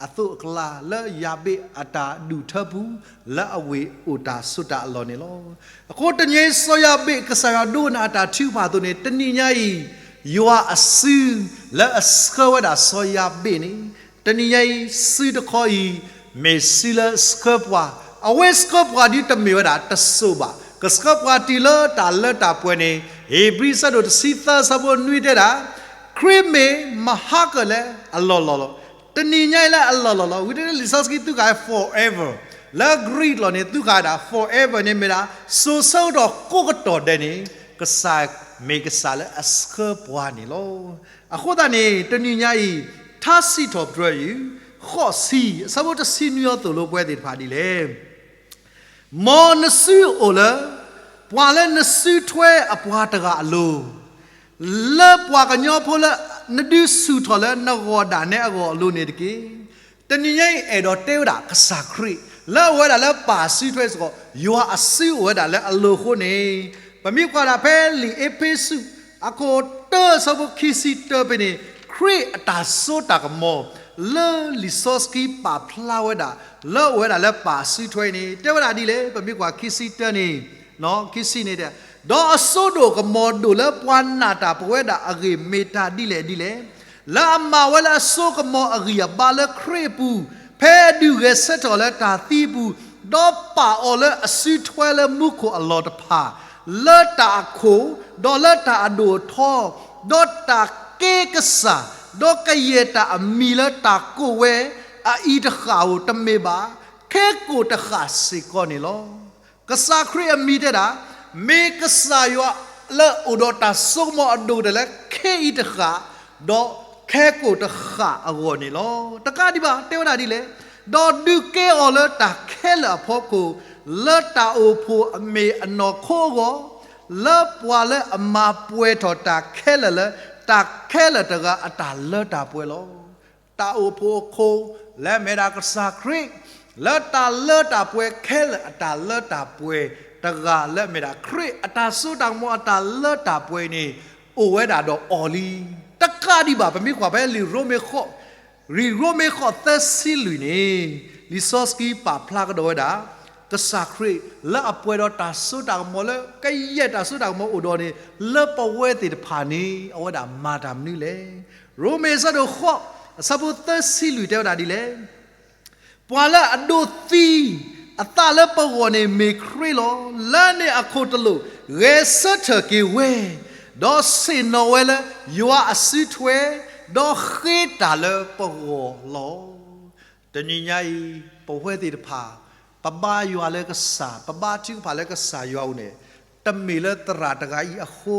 အသိးအကျါ လၢယၤဘ့းအတၢ်ဒူၣ်ထၢပူၤ လၢအဝ့ၢ်အိၣ်တၢ်ဆိးတၢ်အလီၢ်န့ၣ်လီၤ. အဃိတနံၤညါအံၤ စီၤယၤဘ့း ကစၢ်ယွၤဒိကနၣ်အတၢ်ထုကဖၣ်အသိးန့ၣ် တနံၤညါအံၤ ယွၤအစုလၢအဆှၢဝဲဒၣ်စီၤယၤဘ့းန့ၣ် တနံၤညါအံၤ စုတခီအံၤ မ့ၢ်စုလၢဆှၢပှၤ, အဝဲဆှၢပှၤဒ်တမ့ၢ်ဝဲဒၣ်တစိၤဘၣ်, ကဆှၢပှၤတုၤလၢတၢ်လၢတၢ်ပှဲၤန့ၣ်, ဧ့ၤဘြံၤအဆၢဒိၣ်တဆံသၢအဆၢဖိနွံတဲဒၣ်, ခရံာ်မ့ၢ်မဟါကၢၣ်လၢအလီၢ်လီၢ်လီၤ. တနံၤညါအံၤလၢအလီၢ်လီၢ်လီၤ. ဝံၤတလံာ်စီဆှံသူၣ်ကါ forever, လၢ Greek လီၢ်န့ၣ် သူၣ်ကါဒၣ် forever န့ၣ်မ့ၢ်ဒၣ် စိၤဆၢကတီၢ်ကိးကတီၢ်ဒဲးန့ၣ်, ကစၢ်မ့ၢ်ကစၢ်လၢအဆှၢပှၤန့ၣ်လီၤ. အဃိသတးန့ၣ် တနံၤညါအံၤ, ထါစံးထီၣ်ပတြၢၤယုၢ်, ဃိးဆံ, အဆၢဖိတဆံနွံအသိၣ်လိပဝဲသ့ၣ်တဖၣ်ဒ်လဲၣ်. မ်နစုအိၣ်လၢ ပှၤလၢနစုထွဲအပှၤတဂၤအလိၤ, လၢပှၤကညီဖိလၢနဒုးဆူၣ်ထီၣ်လၢနဂီၢ်ဒၣ်နဲအဂီၢ်အလိၤန့ၣ်တက့ၢ်. တနံၤညါအံၤအဲၣ်ဒိးတဲဝဲဒၣ်ကစၢ်ခရံာ် လၢအအိၣ်ဝဲဒၣ်လၢပၢ်စုထွဲစ့ၢ်ကီး, ယွၤအစုအိၣ်ဝဲဒၣ်လၢအလိၤအဃိန့ၣ်, ပမ့ၢ်ကွၢ်ဒၣ်ဖဲလံာ်အ့းဖ့းစူး အခိၣ်တၢအဆၢဖိခံဆံတၢဖဲန့ၣ်, ခရံာ်အတၢ်စိတၢ်ကမီၤ လၢလံာ်စီဆှံပာ်ဖျါဝဲဒၣ် လၢအအိၣ်ဝဲဒၣ်လၢပၢ်စုထွဲန့ၣ် တဲဝဲဒၣ်ဒ်လဲၣ်. ပမ့ၢ်ကွၢ်ခံဆံတၢန့ၣ်, ခံဆံန့ၣ်, ဒီးအစိဒိၣ်ကမီၤဒိၣ်လၢပှၤနာ်တၢ်ပဝဲဒၣ်အဂ့ၢ်မ့ၢ်တၢ်ဒ်လဲၣ်ဒ်လဲၣ်, လၢအမၤဝဲလၢအစိကမီၤအဂံၢ်အဘါလၢခရံာ်အပူၤ, ဖဲအဒုးဂဲၤဆၢထၢၣ်အီၤလၢတၢ်သံအပူၤ, ဒီးပာ်အီၤလၢအစုထွဲလၢမူခိၣ်အလီၢ်တဖၣ်, လၢတၢ်အခိၣ်, ဒီးလၢတၢ်အဒိၣ်အထီ, ဒီးတၢ်က့ကစၢ်, ဒီးကယဲၢ်တၢ်အမံၤလၢတၢ်ကိးဝဲအအံၤတဃၣ်ဧိၤတမ့ၢ်ဘၣ်, ခဲကိာ်တဃၣ်စ့ၢ်ကီးန့ၣ်လီၤ. ကစၢ်ခရံာ်အမံၤတဲဒၣ်, မ့ၢ်ကစၢ်ယွၤလၢအိၣ်ဒီးတၢ်စိကမီၤအဒိၣ်ကတၢၢ်လၢခဲအံၤတဃၣ်, ဒီးခဲကိာ်တဃၣ်အဂီၢ်န့ၣ်လီၤ. တကးဒံးဘၣ် တဲဝဲဒၣ်ဒ်လဲၣ်, ဒီးဒုးကဲအီၤလၢတၢ်ခဲလၢာ်အဖီခိၣ်, လၢတၢ်အိၣ်ဖှိၣ်အမ့ၢ်အနီၢ်ခိအဂီၢ်, လၢပှၤလၢအမၤပှဲၤထီၣ်တၢ်ခဲလၢာ်လၢတၢ်ခဲလၢာ်တဂၤအတၢ်လၢတၢ်ပှဲၤလီၤ. တၢ်အိၣ်ဖှိၣ်အခိၣ်လၢအမ့ၢ်ဒၣ်ကစၢ်ခရံာ်, လၢတၢ်လၢတၢ်ပှဲၤခဲလၢာ်အတၢ်လၢတၢ်ပှဲၤတဂၤလၢအမ့ၢ်ဒၣ်ခရံာ်အတၢ်စိတၢ်ကမီၤအတၢ်လၢတၢ်ပှဲၤန့ၣ် အိၣ်ဝဲဒၣ်ဒီးအီၤလံ. တကးဒံးဘၣ် ပမ့ၢ်ကွၢ်ဖဲလံာ်ရိမ့ၤဃိး, လံာ်ရိမ့ၤဃိးသၢဆံလွံၢ်န့ၣ်, လံာ်စီဆှံပာ်ဖျါကဒီးဝဲဒၣ် ကစၢ်ခရံာ်လၢအပှဲၤဒီးတၢ်စိတၢ်ကမီၤလၢကယဲၢ်တၢ်စိတၢ်ကမီၤအိၣ်ဒီးန့ၣ်, လၢပဝဲသ့ၣ်တဖၣ်န့ၣ် အဝဲဒၣ်မၤတၢ်မနုၤလဲၣ်. ရိမ့ၤအဆၢဒိၣ်ဃိး အဆၢဖိသၢဆံလွံၢ်တဲဝဲဒၣ်ဒ်လဲၣ်. ပှၤလၢအဒိးသံအသးလၢပဂီၢ်န့ၣ်မ့ၢ်ခရံာ်လီၤ. လၢန့ၣ်အခိၣ်တလိာ် ဂဲၤဆၢထၢၣ်က့ၤဝဲ, ဒီးဆ့ၣ်နီၤဝဲလၢယွၤအစုထွဲ, ဒီးဃ့တၢ်လၢပဂီၢ်လီၤ. တနံၤညါအံၤ ပဝဲသ့ၣ်တဖၣ် ပဘါယွၤလၢကစၢ်, ပဘါထုကဖၣ်လၢကစၢ်ယွၤအအိၣ်န့ၣ်, တမ့ၢ်လၢသရၣ်တဂၤအံၤအဃိ,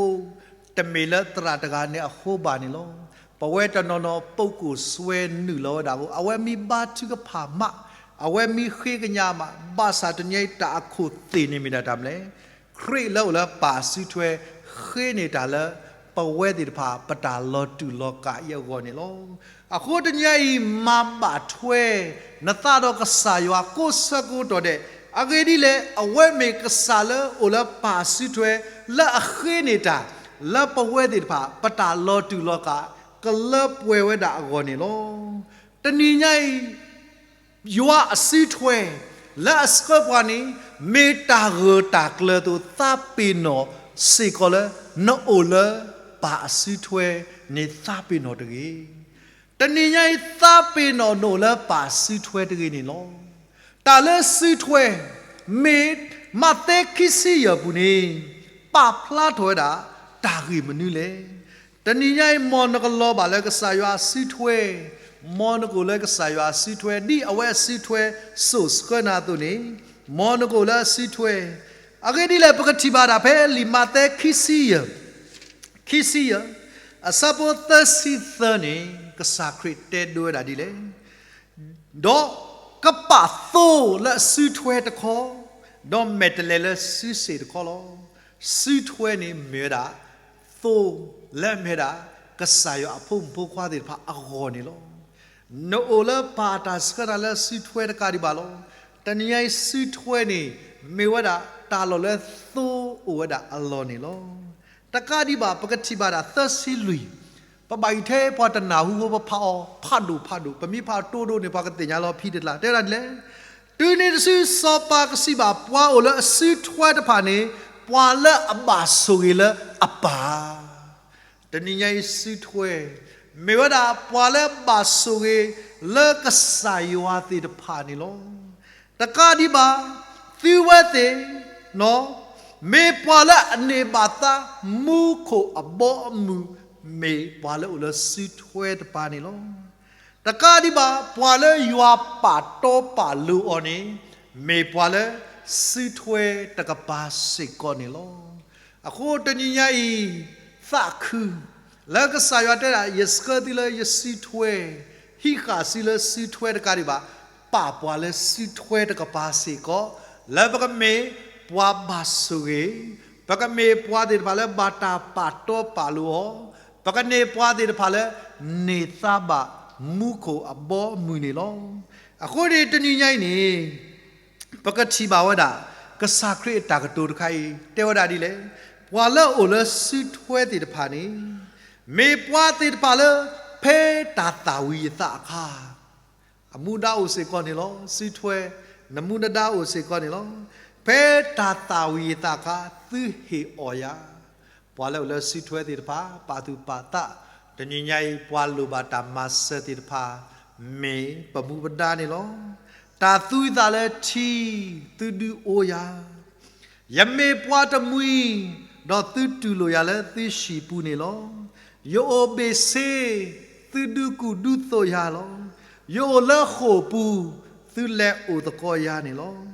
တမ့ၢ်လၢသရၣ်တဂၤန့ၣ်အဃိဘၣ်န့ၣ်လီၤ. ပဝဲတနီၤနီၤ ပကိၣ်စွဲနုာ်လီၤဝဲဒၣ်အဃိ, အဝဲမ့ၢ်ဘါထုကဖၣ်မး, အဝဲမ့ၢ်ဃ့ကညးမး, ဘၣ်ဆၣ်တနံၤအံၤတၢ်အခိၣ်သ့ၣ်န့ၣ်မ့ၢ်ဒၣ်တၢ်မနုၤလဲၣ်. ခရံာ်လၢအိၣ်လၢပၢ်စုထွဲ ဃ့န့ၢ်တၢ်လၢ ပဝဲသ့ၣ်တဖၣ် ပတၢ်လီၤတူာ်လီၤကာ်အံၤအဂီၢ်န့ၣ်လီၤ. အဃိတနံၤအံၤ မၤဘၣ်ထွဲ နသးဒီးကစၢ်ယွၤကိးဆၢကိးကတီၢ်ဒဲး, အဂ့ၢ်ဒ်လဲၣ်, အဝဲမ့ၢ်ကစၢ်လၢအိၣ်လၢပၢ်စုထွဲ လၢအဃ့န့ၢ်တၢ် လၢပဝဲသ့ၣ်တဖၣ် ပတၢ်လီၤတူာ်လီၤကာ် ကလၢပှဲၤဝဲဒၣ်အဂီၢ်န့ၣ်လီၤ. တနံၤညါအံၤ ယွၤအစုထွဲ လၢအဆှၢပှၤန့ၣ် မ့ၢ်တၢ်ဂၢၢ်တၢ်ကျၢၤအသိး သးပ့ၤနီၣ်စ့ၢ်ကီးလၢ နအိၣ်လၢပၢ်အစုထွဲန့ၣ် သးပ့ၤနီၣ်တဂ့ၤ. တနံၤညါအံၤ သးပ့ၤနီၣ်နအိၣ်လၢပၢ်စုထွဲတဂ့ၤန့ၣ်လီၤ. တၢ်လၢစုထွဲ မ့ၢ်မးသဲခံဆံယဲၢ်ပူၤန့ၣ် ပာ်ဖျါထီၣ်ဝဲဒၣ် တၢ်ဂ့ၢ်မနုၤလဲၣ်. တနံၤညါအံၤ မ်နကလီၤဘၣ်လၢကစၢ်ယွၤအစုထွဲ, မ်နကအိၣ်လၢကစၢ်ယွၤအစုထွဲ ဒ်အဝဲအစုထွဲစိာ်ဆှၢနၤအသိးန့ၣ်, မ်နကအိၣ်လၢအစုထွဲ, အဂ့ၢ်ဒ်လဲၣ် ပကထံၣ်ဘၣ်ဒၣ်ဖဲလံာ်မးသဲခံဆံယဲၢ်, ခံဆံယဲၢ်, အဆၢဖိသၢဆံသၢန့ၣ် ကစၢ်ခရံာ်တဲဒိဝဲဒၣ်ဒ်လဲၣ်. ဒီးကပာ်သိလၢအစုထွဲတခီ, ဒီးမဲာ်တဲးလဲးလၢစုစ့ၣ်တခီလီၤ. စုထွဲန့ၣ်မ့ၢ်ဝဲဒၣ် သိလၢအမ့ၢ်ဝဲဒၣ် ကစၢ်ယွၤအဖိမုၣ်ဖိခွါသ့ၣ်တဖၣ်အဂီၢ်န့ၣ်လီၤ. နအိၣ်လၢပၢ်အတၢ်ဆှၢနၤလၢစုထွဲတကးဒံးဘၣ်လီၤ. တနံၤညါအံၤစုထွဲန့ၣ် မ့ၢ်ဝဲဒၣ်တၢ်လီၢ်လၢသိအိၣ်ဝဲဒၣ်အလီၢ်န့ၣ်လီၤ. တကးဒံးဘၣ် ပကထံၣ်ဘၣ်ဒၣ်သၢဆံလွံၢ်, ပဘၣ်အံၤထဲပှၤတနၢ်ဟူအဃိ ပဖးအီၤဖးဒိၣ်ဖးဒိၣ်, ပမ့ၢ်ဖးအီၤတိၢ်ဒိၣ်န့ၣ် ပှၤကသ့ၣ်ညါလီၤဖံးတကျါ, တဲဝဲဒၣ်ဒ်လဲၣ်. တုၤနုၤတစု စီၤပၤကစံးဘၣ် ပှၤအိၣ်လၢအစုထွဲတဖၣ်န့ၣ် ပှၤလၢအဘၣ်ဆိၣ်ဂ့ၤလၢအပၢ်. တနံၤညါအံၤစုထွဲ မ့ၢ်ဝဲဒၣ်ပှၤလၢဘၣ်ဆိၣ်ဂ့ၤလၢကစၢ်ယွၤသ့ၣ်တဖၣ်န့ၣ်လီၤ. တကးဒံးဘၣ် သုဝဲသ့ၣ်နီၤ မ့ၢ်ပှၤလၢအန့ၢ်ဘၣ်သါ မူခိၣ်အဘီအမုၢ်, မ့ၢ်ပှၤလၢအိၣ်လၢစုထွဲတပၤန့ၣ်လီၤ. တကးဒံးဘၣ် ပှၤလၢယွၤပာ်တီပာ်လိၤအီၤန့ၣ် မ့ၢ်ပှၤလၢစုထွဲတကပၤစ့ၢ်ကီးန့ၣ်လီၤ. အဃိတနံၤညါအံၤ သးခု လၢကစၢ်ယွၤတဲဒၣ် ယဆှၢသုလၢယစုထွဲ, ဟံးဃာ်စုလၢစုထွဲတကးဒံးဘၣ်, ပာ်ပှၤလၢစုထွဲတကပၤစ့ၢ်ကီး, လၢပကမ့ၢ်ပှၤဘၣ်ဆိၣ်ဂ့ၤ, ပကမ့ၢ်ပှၤသ့ၣ်တဖၣ်လၢဘၣ်တၢ်ပာ်တီပာ်လိၤအီၤ, ပကန့ၢ်ပှၤသ့ၣ်တဖၣ်လၢ န့ၢ်သါဘၣ်မူခိၣ်အဘီအမုၢ်န့ၣ်လီၤ. အဃိန့ၣ်တနံၤညါအံၤန့ၣ် ပကထံၣ်ဘၣ်ဝဲဒၣ် ကစၢ်ခရံာ်အတၢ်ကတိၤတခါအံၤ တဲဝဲဒၣ်ဒ်လဲၣ်, ပှၤလၢအအိၣ်လၢစုထွဲသ့ၣ်တဖၣ်န့ၣ် မ့ၢ်ပှၤသ့ၣ်တဖၣ်လၢ ဖဲတၢ်သၣ်ဝံၤအသးအခါ, အမူဒါအိၣ်စ့ၢ်ကီးန့ၣ်လီၤ. စုထွဲ နမူနဒါအိၣ်စ့ၢ်ကီးန့ၣ်လီၤ. ဖဲတၢ်သၣ်ဝံၤအသးအခါ သုဟ့ၣ်အီၣ်ယၤ, ပှၤလၢအိၣ်လၢစုထွဲသ့ၣ်တဖၣ် ပာ်သူၣ်ပာ်သး, တနံၤညါအံၤ ပှၤလိၣ်ဘၣ်တၢ်မၤစၢၤသ့ၣ်တဖၣ် မ့ၢ်ပမူပဒါန့ၣ်လီၤ. တၢ်သူအသးလၢထံ သုဒုးအိၣ်ယၤ, ယမ့ၢ်ပှၤတမှံၤ, ဒီးသုတူၢ်လိာ်ယၤလၢသုဟံၣ်ပူၤန့ၣ်လီၤ. ယအိၣ်ဘ့ၣ်ဆ့, သုဒုးကူၣ်ဒုးသိးယၤလီၤ. ယအိၣ်လၢဃိာ်ပူၤ, သုလဲၤအိၣ်သကိးယၤန့ၣ်လီၤ.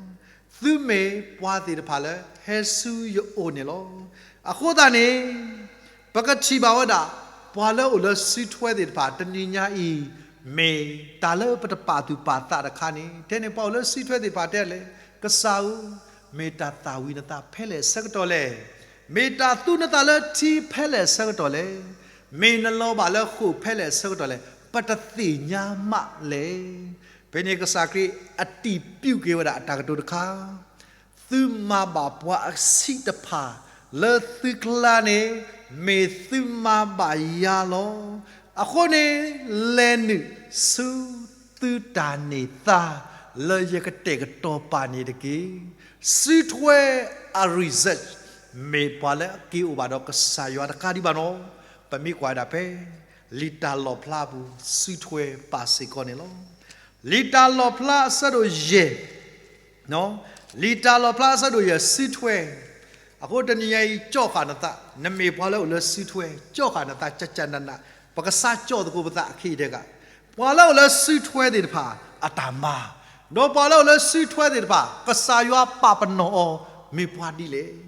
သုမ့ၢ်ပှၤသ့ၣ်တဖၣ်လၢ ဟဲဆူယအိၣ်န့ၣ်လီၤ. အဃိသတးန့ၣ် ပကထံၣ်ဘၣ်ဝဲဒၣ် ပှၤလၢအိၣ်လၢစုထွဲသ့ၣ်တဖၣ် တနံၤညါအံၤ မ့ၢ်တၢ်လၢပတပာ်သူၣ်ပာ်သးတခါန့ၣ် ထဲန့ၣ်ပှၤအိၣ်လၢစုထွဲသ့ၣ်တဖၣ်တဲလဲၣ်, ကစၢ်ဧၢ, မ့ၢ်တၢ်သၣ်ဝံၤနသးဖဲလဲၣ်ဆၢကတီၢ်လဲၣ်, မ့ၢ်တၢ်သူနသးလၢထံဖဲလဲၣ်ဆၢကတီၢ်လဲၣ်, မ့ၢ်နလီၤဘၣ်လၢဃိာ်ဖဲလဲၣ်ဆၢကတီၢ်လဲၣ်, ပတသ့ၣ်ညါမးလဲၣ်. ဖဲန့ၣ်ကစၢ်ခရံာ်အတံၢ်ပျုၢ်က့ၤဝဲဒၣ်အတၢ်ကတိၤတခါ, သုမၤဘၣ်ပှၤအဆံးတဖၣ်လၢသုကျါန့ၣ် မ့ၢ်သုမၤဘၣ်ယၤလီၤ. အဃိန့ၣ် လဲၤနုာ်ဆူသုတၢ်န့ၢ်သါလၢယကတဲာ်ကတီၤပာ်န့ၣ်တက့ၢ်. စုထွဲအ result မ့ၢ်ပှၤလၢအက့ၤအိၣ်ဘၣ်ဒီးကစၢ်ယွၤတကးဒံးဘၣ်နီၤ. ပမ့ၢ်ကွၢ်ဒၣ်ဖဲ လံာ်တၢ်လီၣ်ဖျါအပူၤ စုထွဲပာ်စ့ၢ်ကီးန့ၣ်လီၤ. လံာ်တၢ်လီၣ်ဖျါအဆၢဒိၣ်ယဲၢ် လံာ်တၢ်လီၣ်ဖျါအဆၢဒိၣ်ယဲၢ် စုထွဲ, အဃိတနံၤညါအံၤ ကၠီၣ်ဃာ်နသး, နမ့ၢ်ပှၤလၢအိၣ်လၢစုထွဲ ကၠီၣ်ဃာ်နသး ကကနန, ပကစၢ်ကၠီၣ်သကိးပသးအခံဒဲးဂၤ, ပှၤလၢအိၣ်လၢစုထွဲသ့ၣ်တဖၣ် အတၢ်မၤ, ဒီးပှၤလၢအိၣ်လၢစုထွဲသ့ၣ်တဖၣ် ကစၢ်ယွၤပာ်ပနီၣ်အီၤ မ့ၢ်ပှၤဒ်လဲၣ်.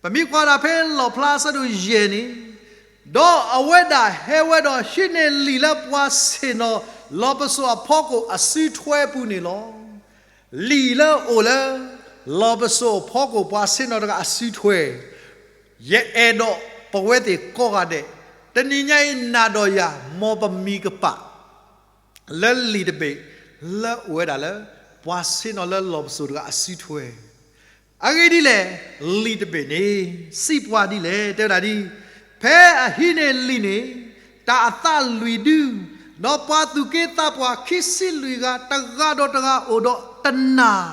ပမ့ၢ်ကွၢ်ဒၣ်ဖဲလီၣ်ဖျါအဆၢဒိၣ်ယဲၢ်န့ၣ်, ဒီးအဝဲဒၣ်ဟဲဝဲဒီးဟံးန့ၢ်လံာ်လၢပှၤဆ့ၣ်နီၤလီၢ်ပစိာ်အဖီခိၣ်အစုထွဲပူၤန့ၣ်လီၤ. လံာ်လၢအိၣ်လၢ လီၢ်ပစိာ်အဖီခိၣ်ပှၤဆ့ၣ်နီၤတဂၤအစုထွဲ, ယအဲၣ်ဒိးပဝဲသ့ၣ်ကိးဂၤဒဲး, တနံၤညါအံၤနၤဒီးယၤ မ်ပမံၤကပာ် လၢလံာ်တဘ့ၣ် လၢအိၣ်ဝဲဒၣ်လၢ ပှၤဆ့ၣ်နီၤလၢလီၢ်ပစိာ်တဂၤအစုထွဲ အဂ့ၢ်ဒ်လဲၣ်, လံာ်တဘ့ၣ်န့ၣ် စံးပှၤဒ်လဲၣ်, တဲဝဲဒၣ်ဒ်, ဖဲအဟံးန့ၢ်လံာ်န့ၣ်, တၢ်အသးလွံၢ်ဒု, ဒီးပှၤသူၣ်က့သးပှၢ်ခံဆံလွံၢ်ဂၤ တဂၤဒီးတဂၤအိၣ်ဒီးတနၢ်,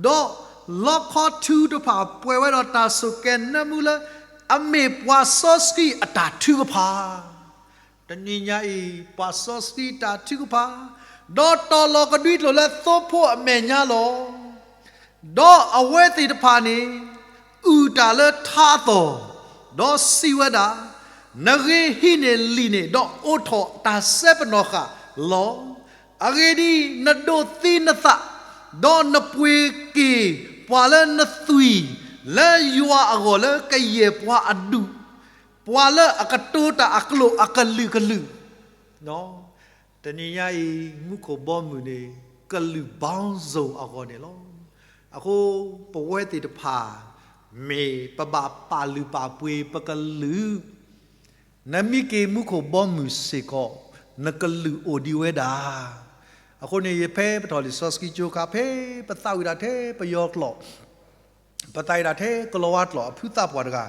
ဒီးလီခီထူတဖၣ်ပှဲၤဝဲဒီးတၢ်ဆိၣ်ကဲၤနၢမူလၢ အမ့ၢ်ပှၤစီဆှံအတၢ်ထုကဖၣ် တနံၤညါအံၤ ပှၤစီဆှံတၢ်ထုကဖၣ်, ဒီးတီၤလီၤကဒွံကျိာ်လၢသိဖိအမဲာ်ညါလီၤ. ဒီးအဝဲသ့ၣ်တဖၣ်န့ၣ် အုၣ်တၢ်လၢထါအသီၣ်, ဒီးစံးဝဲဒၣ်, နဂ့ၤဟံးန့ၢ်လံာ်န့ၣ် ဒီးအိးထီၣ်တၢ်စဲပနီၣ်ဃာ်လီၤ. အဂ့ၢ်ဒ်အံၤ, နဒိးသံနသး, ဒီးနပှ့ၤက့ၤပှၤလၢနသွံၣ် လၢယွၤအဂီၢ်လၢကယဲၢ်ပှၤအဒူၣ် ပှၤလၢအကတိၤတၢ်အကျိာ်အကလုာ်ကလုာ်, တနံၤညါအံၤ မူခိၣ်ဘီမုၢ်န့ၣ် ကလုာ် bound zone အဂီၢ်န့ၣ်လီၤ. အဃိ ပဝဲသ့ၣ်တဖၣ် မ့ၢ်ပဘၣ်ပာ်လုၢ်ပာ်ပှ့ၤပကလုာ်, နမ့ၢ်က့ၤမူခိၣ်ဘီမုၢ်စ့ၢ်ကီး နကလုာ်အိၣ်ဒံးဝဲဒၣ်. အဃိန့ၣ် ယဖဲပထီၣ်လံာ်စီဆှံကၠိခါ ဖဲပသးဝံၣ်ဒၣ်ထဲပယီၤကျိာ် ပသးဝံၣ်ဒၣ်ထဲကလီၤဝါကျိာ်အဖုသးပှၢ်တဂၤ,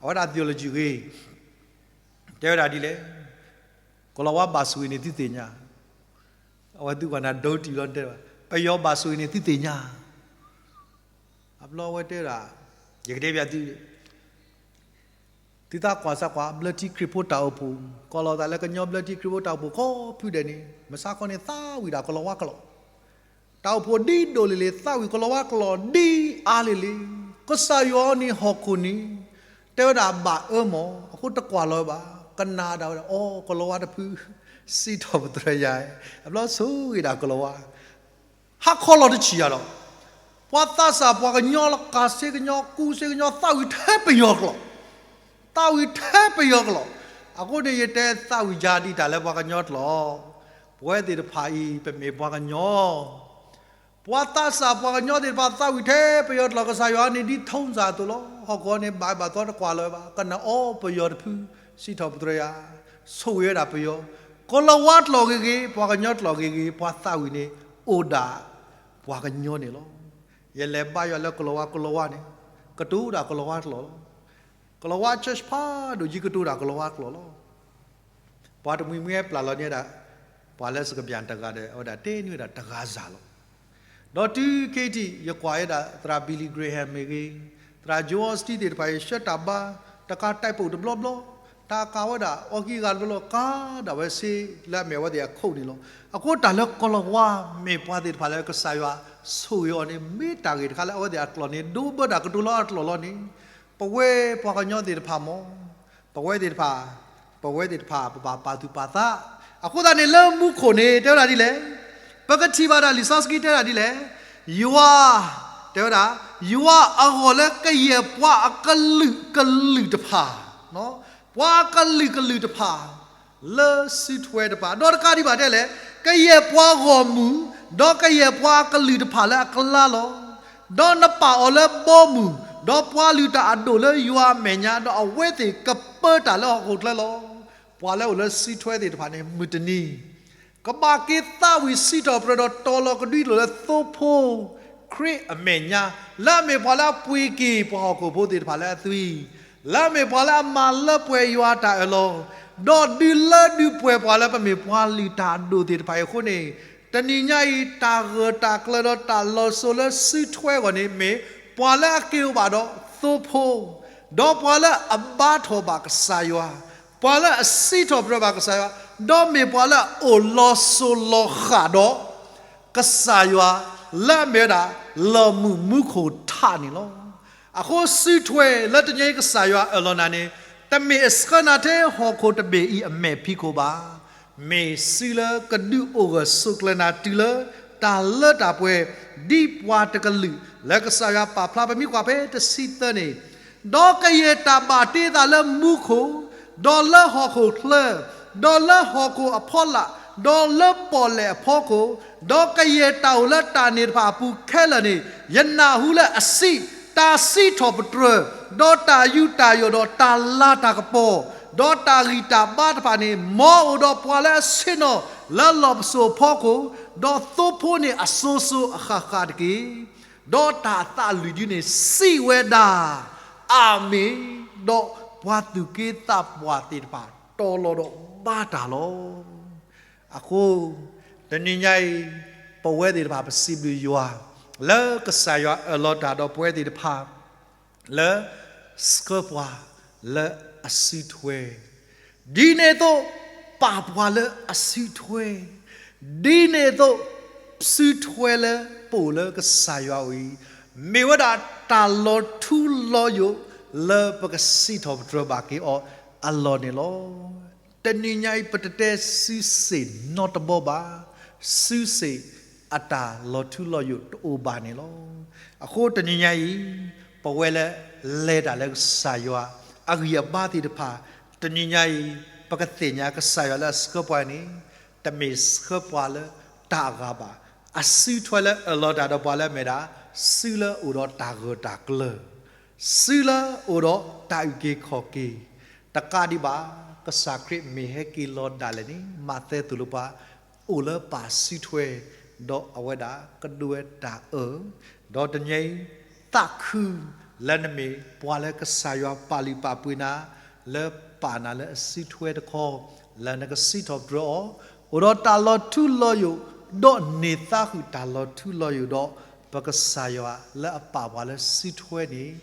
အဝဲဒၣ် theology ဂ့ၤ, တဲဝဲဒၣ်ဒ်လဲၣ်, ကလီၤဝါဘၣ်ဆိၣ်ဂ့ၤန့ၣ်သုသ့ၣ်ညါ, အဝဲသုကွၢ်နၤ ဒိတံၢ်လီၤတဲဘၣ်, ပယီၤဘၣ်ဆိၣ်ဂ့ၤန့ၣ်သုသ့ၣ်ညါ, အဘျီအဝဲတဲဒၣ်, ယကတဲဘၣ်သု, သုသးကွၢ်စၢ်ကွၢ် ဘျၢထံခရံာ်ဖိတၢ်အိၣ်ဖှိၣ်, ကီၢ်လီၤသးလၢကညီဘျၢထံခရံာ်ဖိတၢ်အိၣ်ဖှိၣ်ကိးဖုဒဲးန့ၣ် မဆါခီန့ၣ် သးဝံၣ်ဒၣ်ကလီၤဝါကျိာ်, တၢ်အိၣ်ဖှိၣ်ဒ်ဒိၣ်လံလံ သးဝံၣ်ကလီၤဝါကျိာ်ဒ်အါလံလံ ကစၢ်ယွၤန့ၣ်ဟီၣ်ခိၣ်န့ၣ် တဲဝဲဒၣ်ဘၣ်အၢမး, အဃိတကွၢ်လီၤဝဲဘၣ်, ကနၣ်ဒၣ်ဝဲဒၣ်, အိ ကလီၤဝါတဖု စံးထီၣ်ပတြၢၤယၤ, အဘျီဆိဂ့ၤဒၣ်ကလီၤဝါ, ဟးခီလီၤတဆံးယၤဒီး, ပှၤသးစၢ်ပှၤကညီလၢကးစ့ကညီကူစ့ကညီသးဝံၣ်ထဲပယီၤကျိာ်, သးဝံၣ်ထဲပယီၤကျိာ်, အဃိန့ၣ်ယတဲသးဝံၣ်ယၤဒ်တၢ်လၢပှၤကညီကျိာ်, ပဝဲသ့ၣ်တဖၣ်အံၤ ပမ့ၢ်ပှၤကညီ ပှၤသးစၢ်ပှၤကညီသ့ၣ်တဖၣ်သးဝံၣ်ထဲပယီၤကျိာ် ကစၢ်ယွၤန့ၣ်ဒ်ထုံးစံအသိးလီၤ. ဟီၣ်ခိၣ်န့ၣ်ဘၣ်ဘၣ်သီတကွၢ်လီၤဝဲဘၣ်, ကနၣ်အိ ပယီၤတဖု စံးထီၣ်ပတြၢၤယၤ, ဆိၣ်ဂ့ၤဝဲဒၣ်ပယီၤ, ကလီၤဝါကျိာ်ဂ့ၤဂ့ၤ ပှၤကညီကျိာ်ဂ့ၤဂ့ၤ ပှၤသးဝံၣ်န့ၣ် အိၣ်ဒၣ်ပှၤကညီန့ၣ်လီၤ. ယလဲၤဘါယွၤလၢကလီၤဝါ ကလီၤဝါန့ၣ် ကတိၤဒၣ်ကလီၤဝါကျိာ်လီၤ. ကလီၤဝါ church ဖးဒိၣ်ယံၤကတိၤဒၣ်ကလီၤဝါကျိာ်လီၤ. ပှၤတမှံၤမှံဟဲပျၢ်လီၤန့ၢ်ဒၣ် ပှၤလၢစကဘၠၣ်တဂၤဒီး အဝဲဒၣ်တဲန့ၢ်ဝဲဒၣ်တဂၤစၢ်လီၤ. ဒီးတုၤခဲအံၤထံး ယကွၢ်ဝဲဒၣ်သရၣ် Billy Graham မ့ၢ်ဂ့ၤ, သရၣ် Joel Osteen သ့ၣ်တဖၣ်အံၤ ဆှၢတၢ်ဘါ တကးတၢ်ပိာ်တဘျီဘျီ, တၢ်ကးဝဲဒၣ်အီကံအဂၤတဘျီဘျီ ကးဒၣ်ဝဲစ့လၢအမ့ၢ်အဝဲသ့ၣ်အခိၣ်န့ၣ်လီၤ. အဃိတၢ်လၢကလီၤဝါ မ့ၢ်ပှၤသ့ၣ်တဖၣ်လၢကစၢ်ယွၤဆိၣ်ဂ့ၤအီၤန့ၣ် မ့ၢ်တၢ်ဂ့ၢ်တခါလၢအဝဲသ့ၣ်အကျိာ်န့ၣ် ဒိးဘၢတၢ်ကတိၤလၢအကျိာ်လီၤန့ၣ် ပဝဲပှၤကညီသ့ၣ်တဖၣ်မ့ၢ် ပဝဲသ့ၣ်တဖၣ် ပဝဲသ့ၣ်တဖၣ် ပဘၣ်ပာ်သူၣ်ပာ်သး. အဃိသတးန့ၣ် လၢမူခိၣ်န့ၣ် တဲဝဲဒၣ်ဒ်လဲၣ်, ပကထံၣ်ဘၣ်ဒၣ်လံာ်စီဆှံတဲဒၣ်ဒ်လဲၣ်, ယွၤ, တဲဝဲဒၣ်, ယွၤအဂီၢ်လၢကယဲၢ်ပှၤအကလုာ်ကလုာ်တဖၣ်, ပှၤအကလုာ်ကလုာ်တဖၣ် လၢစုထွဲတဖၣ်, ဒီးတကးဒံးဘၣ်တဲလဲၣ်, ကယဲၢ်ပှၤဂီၢ်မုၢ်, ဒီးကယဲၢ်ပှၤအကလုာ်တဖၣ်လၢအကလါလီၤ. ဒီးနပာ်အီၤလၢဘီမုၢ်, ဒီးပှၤလုၢ်တၢ်အဒိၣ်လၢယွၤအမဲာ်ညါ, ဒီးအဝဲသ့ၣ်ကပၢတၢ်လၢဟီၣ်ခိၣ်ချၢလီၤ. ပှၤလၢအိၣ်လၢစုထွဲသ့ၣ်တဖၣ်န့ၣ် မုၢ်တနံၤ ကဘၣ်က့ၤသးဝံၣ်စံးထီၣ်ပတြၢၤဒီးတီၤလီၤကဒွံလိာ်လၢသိဖိ ခရံာ်အမဲာ်ညါ, လၢအမ့ၢ်ပှၤလၢအပှ့ၤက့ၤပှၤဟီၣ်ခိၣ်ဖိသ့ၣ်တဖၣ်လၢအသွံၣ်, လၢအမ့ၢ်ပှၤလၢအမၤလၢပှဲၤယွၤတၢ်အၢၣ်လီၤ, ဒီးဒုးလၢဒုးပှဲၤပှၤလၢပမ့ၢ်ပှၤလုၢ်တၢ်အဒိၣ်သ့ၣ်တဖၣ်အံၤအဃိန့ၣ်, တနံၤညါအံၤ တၢ်ဂၢၢ်တၢ်ကျၢၤဒီးတၢ်လီၤစိၤလၢစုထွဲအဂီၢ်န့ၣ် မ့ၢ်ပှၤလၢအက့ၤအိၣ်ဘၣ်ဒီးသိဖိ, ဒီးပှၤလၢအဘါထီၣ်ဘၣ်ကစၢ်ယွၤ, ပှၤလၢအစံးထီၣ်ပတြၢၤဘၣ်ကစၢ်ယွၤ, ဒီးမ့ၢ်ပှၤလၢအအိၣ်လီၤစိၤလီၤဃာ်ဒီး ကစၢ်ယွၤ လၢအမ့ၢ်ဝဲဒၣ် လီၢ်မုၢ်မူခိၣ်ထးန့ၣ်လီၤ. အဃိစုထွဲလၢတနံၤအံၤကစၢ်ယွၤအၢၣ်လီၤနၤန့ၣ်, တမ့ၢ်အဆှၢနၤထဲဟီၣ်ခိၣ်တဘ့ၣ်အံၤအမဲာ်ဖံးခိၣ်ဘၣ်. မ့ၢ်စုလၢကဒုးအိၣ်ဂၢၢ်ဆိးကျၢၤနၤတုၤလၢ တၢ်လၢတၢ်ပှဲၤ ဒ်ပှၤတကလုာ် လၢကစၢ်ယွၤပာ်ဖျါပမ့ၢ်ကွၢ်ဖဲတဆံသၢန့ၣ်, ဒီးကယဲၢ်တၢ်ဘၣ်တ့သးလၢမူခိၣ်, ဒီးလၢဟီၣ်ခိၣ်ချၢ, ဒီးလၢဟီၣ်ခိၣ်အဖီလာ်, ဒီးလၢပီၣ်လဲၣ်အဖီခိၣ်, ဒီးကယဲၢ်တၢ်အိၣ်လၢတၢ်န့ၣ်တဖၣ်အပူၤခဲလၢာ်န့ၣ်, ယနၢ်ဟူလၢအစံး, တၢ်စံးထီၣ်ပတြၢၤ, ဒီးတၢ်ယူးတၢ်ယိာ်, ဒီးတၢ်လၤတၢ်ကပီၤ, ဒီးတၢ်ဂံၢ်တၢ်ဘါတဖၣ်န့ၣ်, မ်အအိၣ်ဒီးပှၤလၢအဆ့ၣ်နီၤလၢလီၢ်ပစိာ်အဖီခိၣ်, ဒီးသိဖိန့ၣ်အစိၤစိၤအဃၣ်ဃၣ်တက့ၢ်. ဒီးတၢ်အသးအလုၢ်ဒ်န့ၣ်စံးဝဲဒၣ်, အၤမ့ၣ်, ဒီးပှၤသူၣ်က့သးပှၢ်သ့ၣ်တဖၣ်တီၤလီၤဒီးဘါတၢ်လီၤ. အဃိ, တနံၤညါအံၤ, ပဝဲသ့ၣ်တဖၣ်ပစံးဘျုးယွၤ, လၢကစၢ်ယွၤအၢၣ်လီၤတၢ်ဒီးပဝဲသ့ၣ်တဖၣ် လၢဆှၢပှၤလၢအစုထွဲ, ဒ်န့ၣ်အသိးပာ်ပှၤလၢအစုထွဲ, ဒ်န့ၣ်အသိးစုထွဲလၢပအိၣ်လၢကစၢ်ယွၤအအိၣ်အံၤ, မ့ၢ်ဝဲဒၣ်တၢ်လီၤထူလီၤယိာ်လၢပကစံးထီၣ်ပတြၢၤဘၣ်က့ၤအီၤအလီၢ်န့ၣ်လီၤ. တနံၤညါအံၤ ပတတဲစုစ့ၣ်နီတဘီဘၣ်, စုစ့ၣ်အတၢ်လီၤထူလီၤယိာ်တအိၣ်ဘၣ်န့ၣ်လီၤ. အဃိတနံၤညါအံၤ, ပဝဲလၢလဲၤတၢ်လၢကစၢ်ယွၤအဂံၢ်အဘါသ့ၣ်တဖၣ်, တနံၤညါအံၤ, ပကသ့ၣ်ညါကစၢ်ယွၤလၢအဆှၢပှၤန့ၣ်, တမ့ၢ်ဆှၢပှၤလၢတၢ်အဂၤဘၣ်. အစုထွဲလၢအၢၣ်လီၤတၢ်ဒီးပှၤလၢအမ့ၢ်ဒၣ်, စုလၢအိၣ်ဒီးတၢ်ဂၢၢ်တၢ်ကျၢၤ စုလၢအိၣ်ဒီးတၢ်အုၣ်က့ၤခီၣ်က့ၤ, တကးဒံးဘၣ်, ကစၢ်ခရံာ်မ့ၢ်ဟဲက့ၤလီၤဒၣ်လဲာ်န့ၣ် မးသဲသိၣ်လိပှၤ, အိၣ်လၢပၢ်စုထွဲ, ဒီးအဝဲဒၣ်ကဒိးဝဲတၢ်အၢၣ်, ဒီးတနံၤညါအံၤ, သးခုလၢနမ့ၢ်ပှၤလၢကစၢ်ယွၤပာ်လုၢ်ပာ်ပှ့ၤနၤ, လၢပာ်နၤလၢအစုထွဲတခီ, လၢနကစံးထီၣ်ပတြၢၤအီၤ, အိၣ်ဒီးတၢ်လီၤထူလီၤယိာ်, ဒီးန့ၢ်သးဃုာ်တၢ်လီၤထူလီၤယိာ်ဒီး ပကစၢ်ယွၤလၢအပာ်ပှၤလၢစုထွဲန့ၣ်,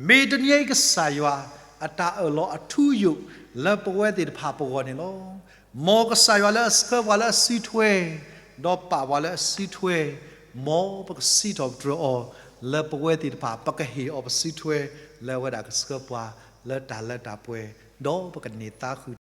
မ့ၢ်တနံၤအံၤကစၢ်ယွၤ အတၢ်အၢၣ်လီၤအထူအယိာ်လၢပဝဲသ့ၣ်တဖၣ်ပဂီၢ်န့ၣ်လီၤ. မ်ကစၢ်ယွၤလၢအဆှၢပှၤလၢအစုထွဲ, ဒီးပာ်ပှၤလၢအစုထွဲ, မ်ပကစံးထီၣ်ပတြၢၤအီၤ လၢပဝဲသ့ၣ်တဖၣ် ပကဟ့ၣ်အီၤပစုထွဲ လၢအဝဲဒၣ်ကဆှၢပှၤလၢတၢ်လၢတၢ်ပှဲၤ, ဒီးပကန့ၢ်သါဃုာ်